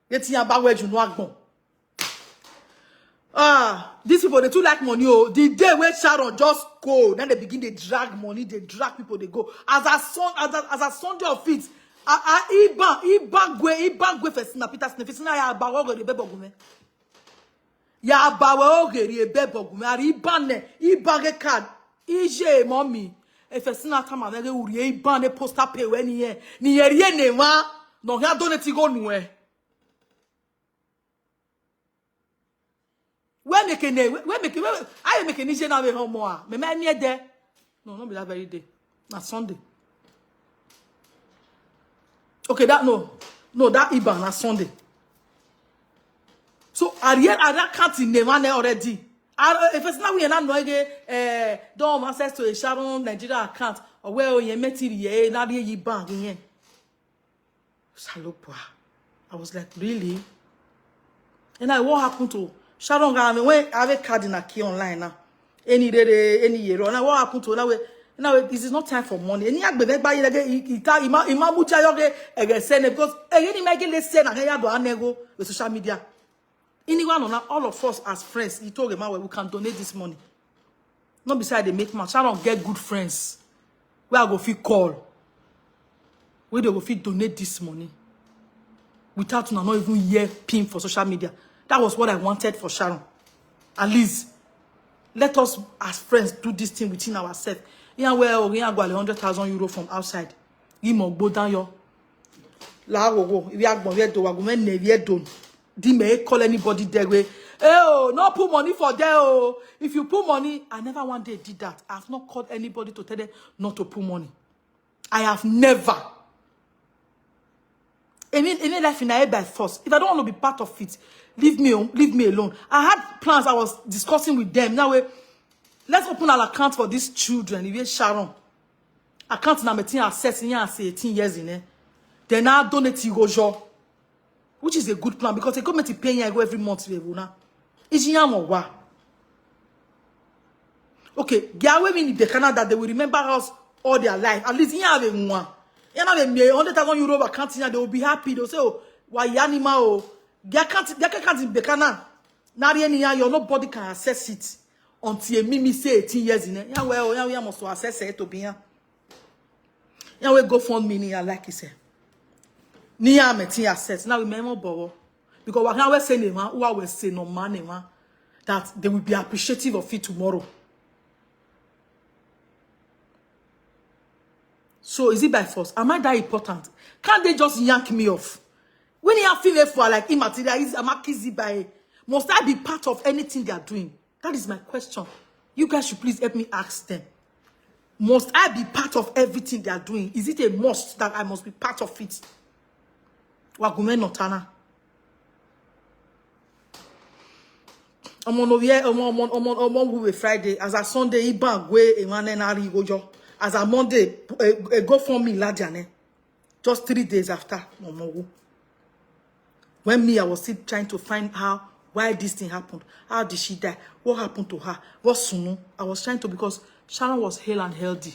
Ye ti yan ba we ju no agbon. Ah, these people they too like money. Oh, the day where Sharon just go, then they begin they drag money, they drag people, they go. As a son, as a, as a Sunday of it, a a iban iban gwe iban gwe fesina Peter Smith fesina ya ba wo go de bebo gume. Ya ba wo go de bebo gume. Ari iban ne iban ge card. Ije mommy. Efesina kama vege uri iban ne poster pay we ni ye ni ye rie ne ma no ya donate go nu e. Where make ne where make where I make ni je na we homo a me me ni e de. No, no be that very day. Na Sunday. Okay, that no. No, that iban na Sunday. So Ariel Ara account in the man already. If it's now we are not knowing eh don't have access to a Sharon Nigeria account or where you met it here, not here you bank in. Salopwa. I was like, really? And I what happened to Sharon Garame when I have a card in a key online now. Any day, any year. And I what happened to now? Now it is not time for money. Any agbede gba yele ge ita ima ima mucha yoge ege sene because ege ni mege le sene na ya do anego with social media. Anyone on all of us as friends, he told him we can donate this money. Not beside they make man. Sharon get good friends. Where I go fit call. Where they go fit donate this money. Without una not even hear pin for social media. That was what I wanted for Sharon. At least let us as friends do this thing within ourselves. Yeah, well, we are going hundred thousand euro from outside. Imo go down yo. La wo wo. If you are going to go, we never done. Di may call anybody there way. Hey, oh, no put money for there. Oh, if you put money, I never one day did that. I've not called anybody to tell them not to put money. I have never. Any any life in I by force. If I don't want to be part of it, leave me leave me alone. I had plans I was discussing with them. Now we let's open an account for these children. If you Sharon, account na metin access in as eighteen years in eh. Then I donate you go. Which is a good plan because the government is paying you every month. We will now. Is in wa. Okay, there are women in the Canada they will remember us all their life. At least you have a one. You have a hundred thousand euro account here. They will be happy. They'll say, oh, why animal? Oh, they can't. They can't in Bekana. Not any year. Nobody can access it until a mimi say eighteen years in it. Yeah, well, yeah, we must access it to be here. Yeah, we go fund me. Yeah, like you say. Ni ya meti ya set. Now we memo bowo. Because we can we say name, who we say no man name, that they will be appreciative of it tomorrow. So is it by force? Am I that important? Can't they just yank me off? When you have female for like immaterial, is am I kizzy by? Must I be part of anything they are doing? That is my question. You guys should please help me ask them. Must I be part of everything they are doing? Is it a must that I must be part of it? Wagume Notana. Omo no ye omo omo omo omo we Friday as a Sunday iban gwe e man na ri gojo as a Monday e go for me ladiane. Just three days after omo wo. When me I was still trying to find how why this thing happened, how did she die, what happened to her, what sunu. I was trying to because Sharon was hale and healthy.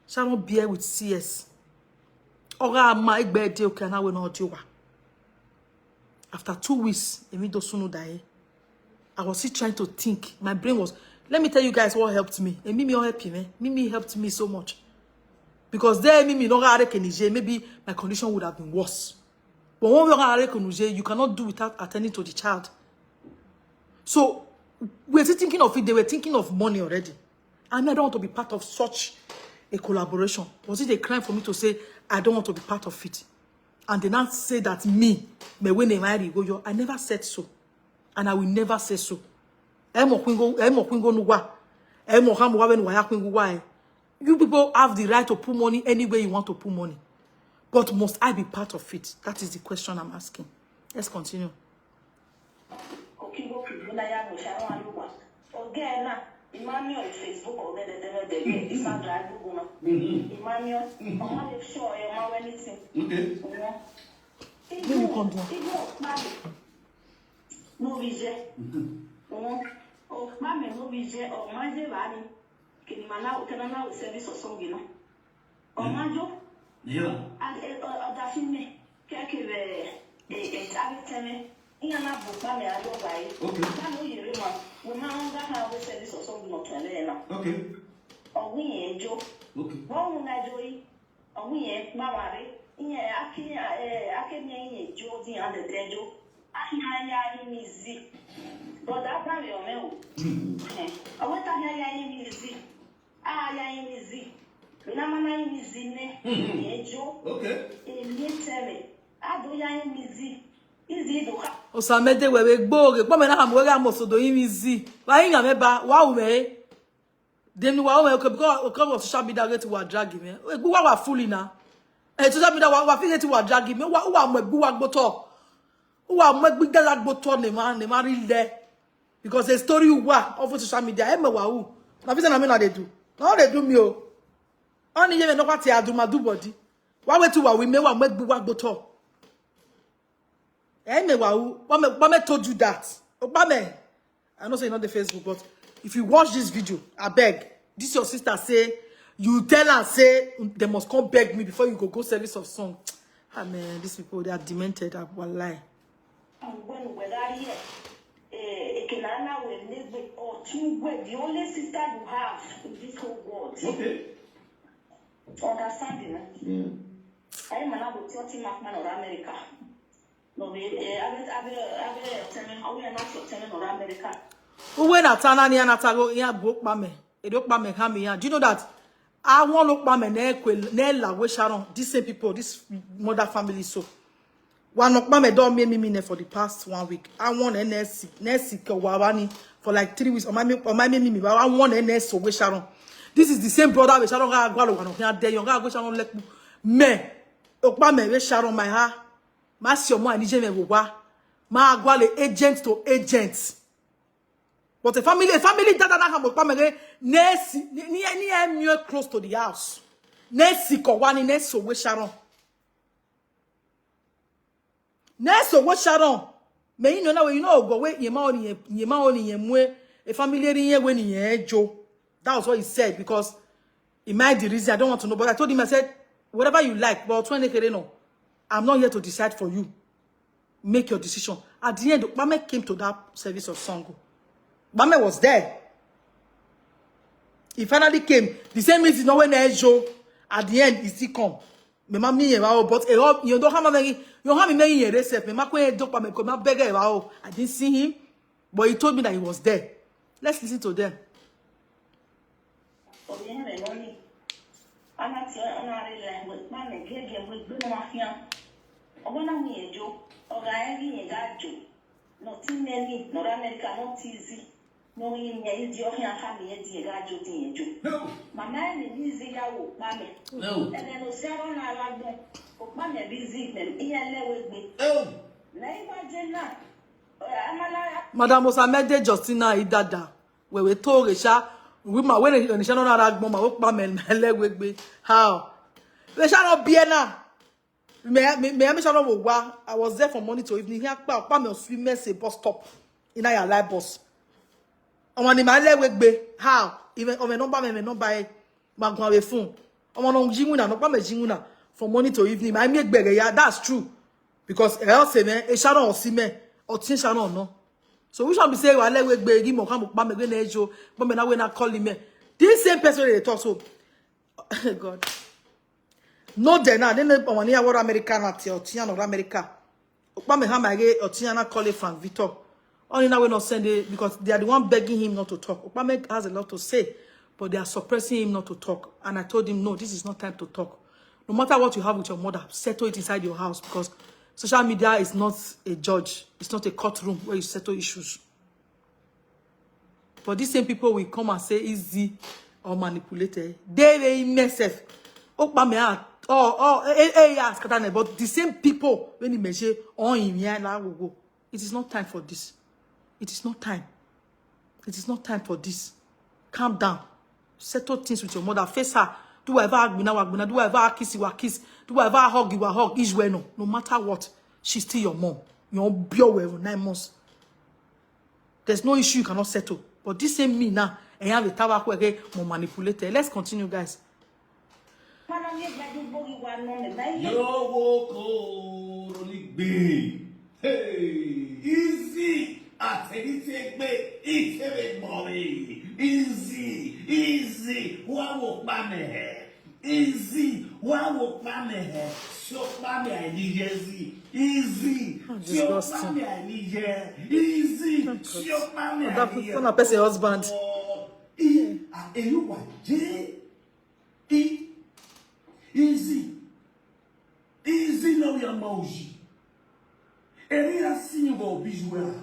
Sharon bear with C S. Oga ma igbe de okay na we no de wa. After two weeks, emi do sunu die. I was still trying to think. My brain was. Let me tell you guys what helped me. And Mimi helped me. Mimi helped me so much. Because there, Mimi no gare kenije, maybe my condition would have been worse. But when we are kenije, you cannot do without attending to the child. So we're still thinking of it. They were thinking of money already. I mean, I don't want to be part of such a collaboration. Was it a crime for me to say I don't want to be part of it? And they now say that me, me when they marry go yo. I never said so. And I will never say so. Emo kwingo, emo kwingo nuwa. Emo hamu wawe nuwa ya kwingo wa. You people have the right to put money anywhere you want to put money. But must I be part of it? That is the question I'm asking. Let's continue. Okibo kibuna ya no sharon aluwa. Oge na, Emmanuel Facebook, oge de deme de, Isandra Agbuguna. Emmanuel, ọmọ lè show your ma anything. Okay. Let me come down. Igbo, Mami. No be there. Ọmọ, oh, Mami, no be there. Oh, my dear, Mami. Can you now, can I now service or something, you know? Ọmọ jo. Yeah. And, eh, uh, other thing, me. Keke, eh, eh, eh, Abiteme. Iya na bu pa me ayo bai. Okay. Ba no yere ma. Wo ma on ga ha we service or something not to le na. Okay. Ogun yen jo. Okay. Wa wo na jo yi. Ogun yen ba wa re. Iye aki, eh, aki mi yen jo di and the jo. Aya ya ni mi zi. But that ba me o me o. Eh. Owe ta ya ya ni mi zi. Aya ya ni mi zi. Mi na ma na ni mi zi ne. Yen jo. Okay. E mi teme. Ado ya ni mi zi. Izi do ka. Osamede wewe gboge. Kpome na ham wewe amosodo imizi. Wa inya me ba, wa ume. Dem ni wa ume, okay, because, okay, of social media get wa drag me. Egbu wa wa fully na. Eh, social media wa, wa fit get wa drag me. Wa, wa mo egbu wa gboto. Wa mo egbu gala gboto ne ma, ne ma ri le. Because the story wa over social media, e me wa u. Na fit na me na dey do. Na dey do me o. Oni ye me no kwati adu ma do body. Wa we tu wa we me wa mo egbu wa gboto. Eh, me wa u, Kpome, Kpome told you that. Kpome, I know say you know the Facebook, but if you watch this video, I beg. This your sister say, you tell her say they must come beg me before you go go service of song. Ah man, these people, they are demented. Ah, wallahi. And when we are here, eh, Ekenana will live with or two with the only sister you have in this whole world. Okay. Understanding, eh? Mm. I am an able thirty mark man of America. No, we, eh, Abe, Abe, Abe, Teme, are we not your Teme of America? Uwe na tana ni anatago ya bo pa me. E do pa me ha me ya. Do you know that? I want to pa me ne kwe, ne la we Sharon. These same people, this mother family so. Wa no pa me do me me me ne for the past one week. I want N S C, N S C ke wa wa ni for like three weeks. O ma me, o ma me me me. I want N S C we Sharon. This is the same brother we Sharon ga gwa lo wa no ya de yo ga we Sharon lek me. O pa me we Sharon my ha. Ma si omo ani je me wo wa. Ma gwa le agent to agent. But a family, a family that na ha mo pa me ne si ni ni ni e mi close to the house. Ne si ko wa ni ne so we Sharon. Ne so we Sharon. Me you know now you know go we ye ma oni ye ma oni ye mwe. A family ri ye we ni ye jo. That was what he said because he might the reason I don't want to know. But I told him, I said, whatever you like, but twenty kere no, I'm not here to decide for you. Make your decision. At the end, Kpome came to that service of song. Kpome was there. He finally came. The same reason no when Ejo. At the end, he still come. Me ma mi ye wa o, but e o you don't have me you have me me ye resep. Me ma ko e do pa me ko ma beg e wa o. I didn't see him, but he told me that he was there. Let's listen to them. Obìnrin rẹ̀ lọ ní. Ana ti ọ̀nà rẹ̀ lẹ̀ mọ̀ pa mẹ̀ gẹ́gẹ́ mọ̀ gbé wọn fi hàn. Ọgbọ́n náà mi yẹn jó. Ọ̀gá ẹ̀ rí yẹn gá jò. Nọ tí mẹ́ni, nọ̀rọ̀ Amẹ́ríkà náà ti zí. Nọ yín yẹn ìdí ọ̀hìn àká mi yẹn di yẹn gá jò di yẹn jò. Màmá ẹ̀ ní bí zí yá wò pa mẹ̀. Ẹ̀dẹ̀ ló sí ọ̀rọ̀ náà lágbọ̀n. Ò pa mẹ̀ bí zí mẹ̀ ìyẹn lẹ́wọ̀ gbé. Lẹ́yìn wá jẹ́ náà. Ọ̀rẹ́ Amálára. Madam Osamede Justina Idada. Wewe to resha. Wi ma we ni sha no na ra gbon ma wo pa me le we gbe. How? We sha no be na. Me me me me sha no wo wa. I was there from morning to evening. Here pa pa me swi me say bus stop. Ina ya light bus. Omo ni ma le we gbe. How? Even omo number me me number e. Ma gun away phone. Omo no jingu na no pa me jingu na. From morning to evening. Ma mi egbere ya. That's true. Because else me e sha no si me. O tin sha no no. So which one be say wa le we gbe gi mo kan mo pa me gbe na ejo, but me na we na call him. This same person dey talk so. God. No dey na, they no want ya what America na ti o ti an America. O pa me ha ma ge o ti an na call Frank Victor. Only now we not send it because they are the one begging him not to talk. O pa me has a lot to say, but they are suppressing him not to talk. And I told him, no, this is not time to talk. No matter what you have with your mother, settle it inside your house, because social media is not a judge. It's not a courtroom where you settle issues. But these same people will come and say easy or manipulated. They they in themselves. Okpa me out. Oh, oh, eh, eh, eh, yeah, scatter net. But the same people when you measure on in here, la, go, go. It is not time for this. It is not time. It is not time for this. Calm down. Settle things with your mother. Face her. Do whatever agbina wagbina. Do whatever kiss you kiss. Do whatever hug you hug. Is well no. No matter what, she's still your mom. Your own pure well nine months. There's no issue you cannot settle. But this same me now, and you have a tower where more manipulated. Let's continue, guys. Yóò wo kó ronú gbé. Hey, easy. Àtẹ̀lí ti gbé ìṣeré mọ̀rí. Easy, easy. Wá wò pa mẹ́. Easy. Wá wò pa mẹ́. Ṣé ó pa mẹ́ àìníyẹ sí? Easy. Ṣé ó pa mẹ́ àìníyẹ? Easy. Ṣé ó pa mẹ́ àìníyẹ? That person husband. Èyí wà jẹ́. Easy. Easy no your mouth. Area sing for visual.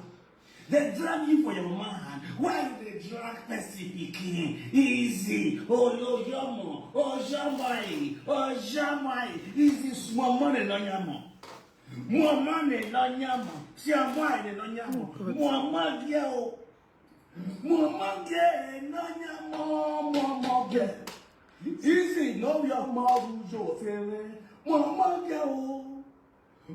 They drag you for your man. Why you dey drag person pikin? Easy. Oh, yo, yomo. Oh, jamai. Oh, jamai. Easy. Small money, no yamo. More money, no yamo. See, I'm why they no yamo. More money, yo. Mama ge nanya mo mama ge. Easy no your mouth jo fere. Mama ge o.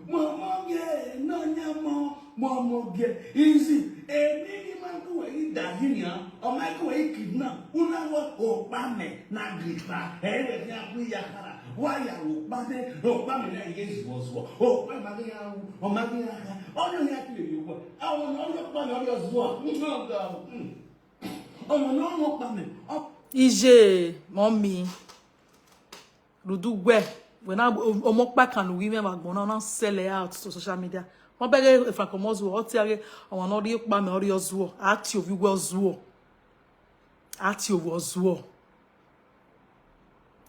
Mama ge nanya mo mama ge. Easy. Eni ni man ko e da hinya. O man ko e kidnap. Una wo o pa me na gripa. E we ni apu ya kara. Why ya wo pa de? O pa me na ye zuo zuo. O pa ma ge ya wo. O ma ge ya ka. O no ya ti le wo. Àwọn ọlọ́pàá ni ọjọ́ zuwa. Ọmọ náà wọ́n pa mí. Ije, mommy. Rudu we. When I almost back and we remember going on and sell it out to social media. Mo bẹ̀rẹ̀ if I come out with ọtí ayé, àwọn náà rí pa mi ọrí ọzọ. Àti òbí wọ ọzọ. Àti òbí ọzọ.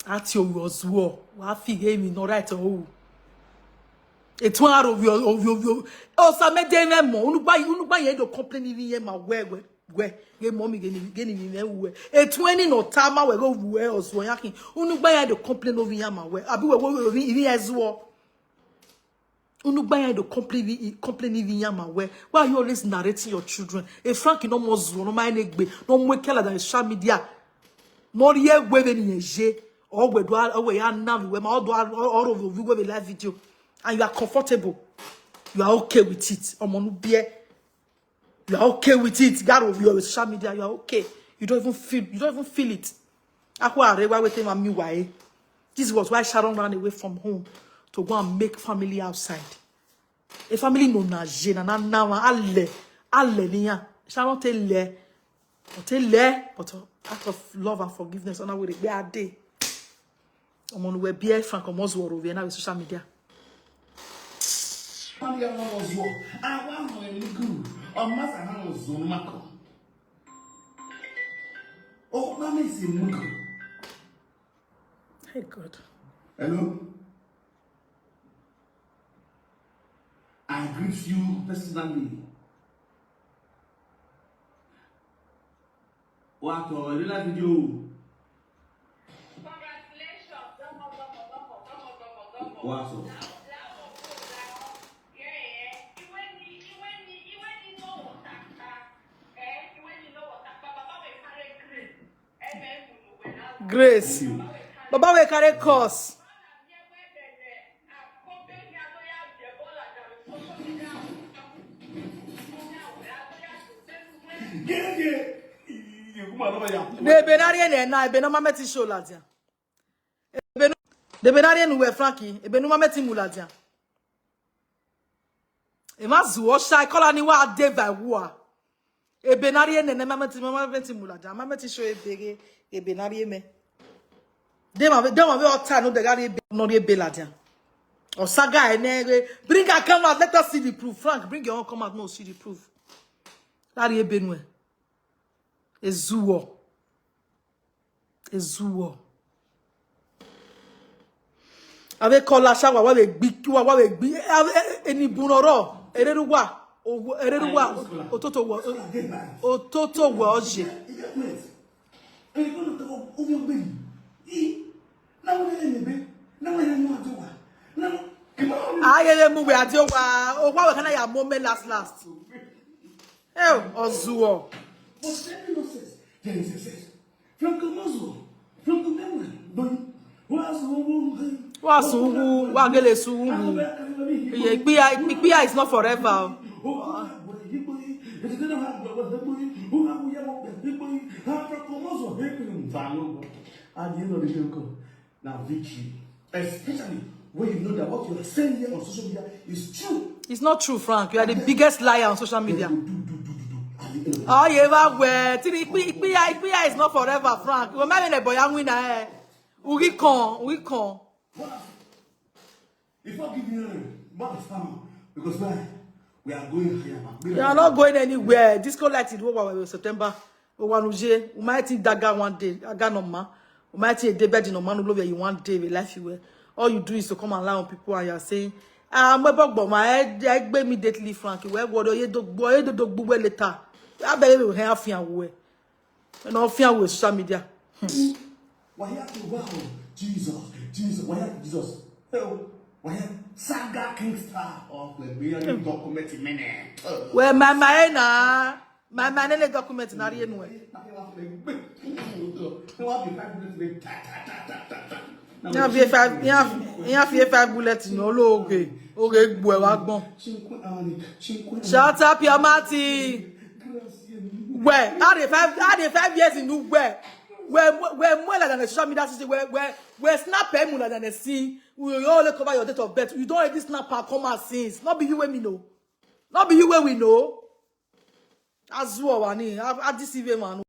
Àti òbí ọzọ. Wàá fi èmi náà right ọ̀hún. Ètò àrò òbí òbí òbí. Ọ̀sán méje mẹ́mọ̀. Onúgbà yìí, onúgbà yẹn ló complain ní yẹn máa wẹ́ wẹ́. Wẹ́. Yé mọ́ mi gé ni gé ni mi mẹ́ wẹ́. Ètò ẹni náà tá a máa wẹ̀ ló wù ẹ́ ọ̀sùn ọ̀yá kí. Onúgbà yẹn ló complain lórí yẹn máa wẹ́. Àbí wẹ̀ wọ́n rí rí ẹ zuwọ́. Unu gbanya dey complain, complain even yama where. Why are you always narrating your children? A Frank no more zuo, no mind egbe, no more kela than social media. No ye webe ni ye. Or we do, or we are now, we ma do all of you we live video, and you are comfortable. You are okay with it. Omo nu bie. You are okay with it. God will be on social media. You are okay. You don't even feel. You don't even feel it. Akwa arewa wete ma mi wae. This was why Sharon ran away from home to go and make family outside. A family no na je na na na wa ale ale niya. Sharon te le, te le, but out of love and forgiveness, ona we be ade. Omo nu we be Frank omo zuo ro we na we social media. Wọ́n ní ọmọ ọ̀zọ́, àwa àwọn ẹ̀mí gùn, ọmọ àtàwọn ọ̀zọ́ ló máa kọ̀. Ó bá mi sì mú kàn. Hey God. Hello? I greet you personally. Wà á tọ̀ ẹ̀rí láti dé o. Wà á sọ. Grace. Baba we carry curse. Ebe na rie ne na ebe na mama ti show ladia. Ebe no, ebe na rie nu we Frankie, ebe nu mama ti mu ladia. E ma zuo shy, call ani wa de by wa. Ebe na rie ne ne mama ti, mama ti mu ladia, mama ti show ebe ge, ebe na rie me. De ma de ma we ota no de ga rie ebe, no rie ebe ladia. Osaga ene re, bring her come out, let us see the proof. Frank, bring your own come out, no see the proof. That rie ebe nu e. Ezuo. Ezuo. Ave kola shawa wa we gbi kiwa wa we gbi eni bunoro ereruwa owo ereruwa ototo wo ototo wo oje. Ayele mu we adi owa owa we kana ya mo me last last. Eh, ozuo. But there is no sense. There is a sense. From Kamozo, from Kamozo, boy. Wa su ugwu, wa gele su ugwu. Iye, ikpiya, ikpiya is not forever. At the end of the day, now victory. Especially when you know that what you are saying here on social media is true. It's not true, Frank. You are the biggest liar on social media. Do, do, do, do, do, do. At the end of the Oh, yeah, well, well. Tiri, ikpi- ikpiya, ikpiya is not forever, Frank. Well, maybe the boy I'm winner, eh. Uri con, uri con. Before giving you a back farmer, because why? We are going higher, man. We You are not going anywhere. Disco light is over in September. Owanuje, umaiti daga one day, aga no ma. Umaiti a day bed no man love you one day, we life you well. All you do is to come and lie on people and you are saying, ah, my bog, but my head, I gave me deadly Frank. Where what do you do? Boy, do do well later. I beg you, have fear away. And all fear with social media. Why you have to wow? Jesus, Jesus, why you have Jesus? Hell, why you have Saga King Star of the Million Document Minute? Well, my my na my my nene document na ri enu e. Yan fi five yan yan fi five bullet no lo oge oge gbo e wa gbon. Shut up your mouth. Where are the five are the five years in where where where more than the social media system where where where snap him like than the see we only cover your date of birth. You don't already snap her come out since. Not be you when me know. Not be you when we know. As well, Wani, I deceive him, man.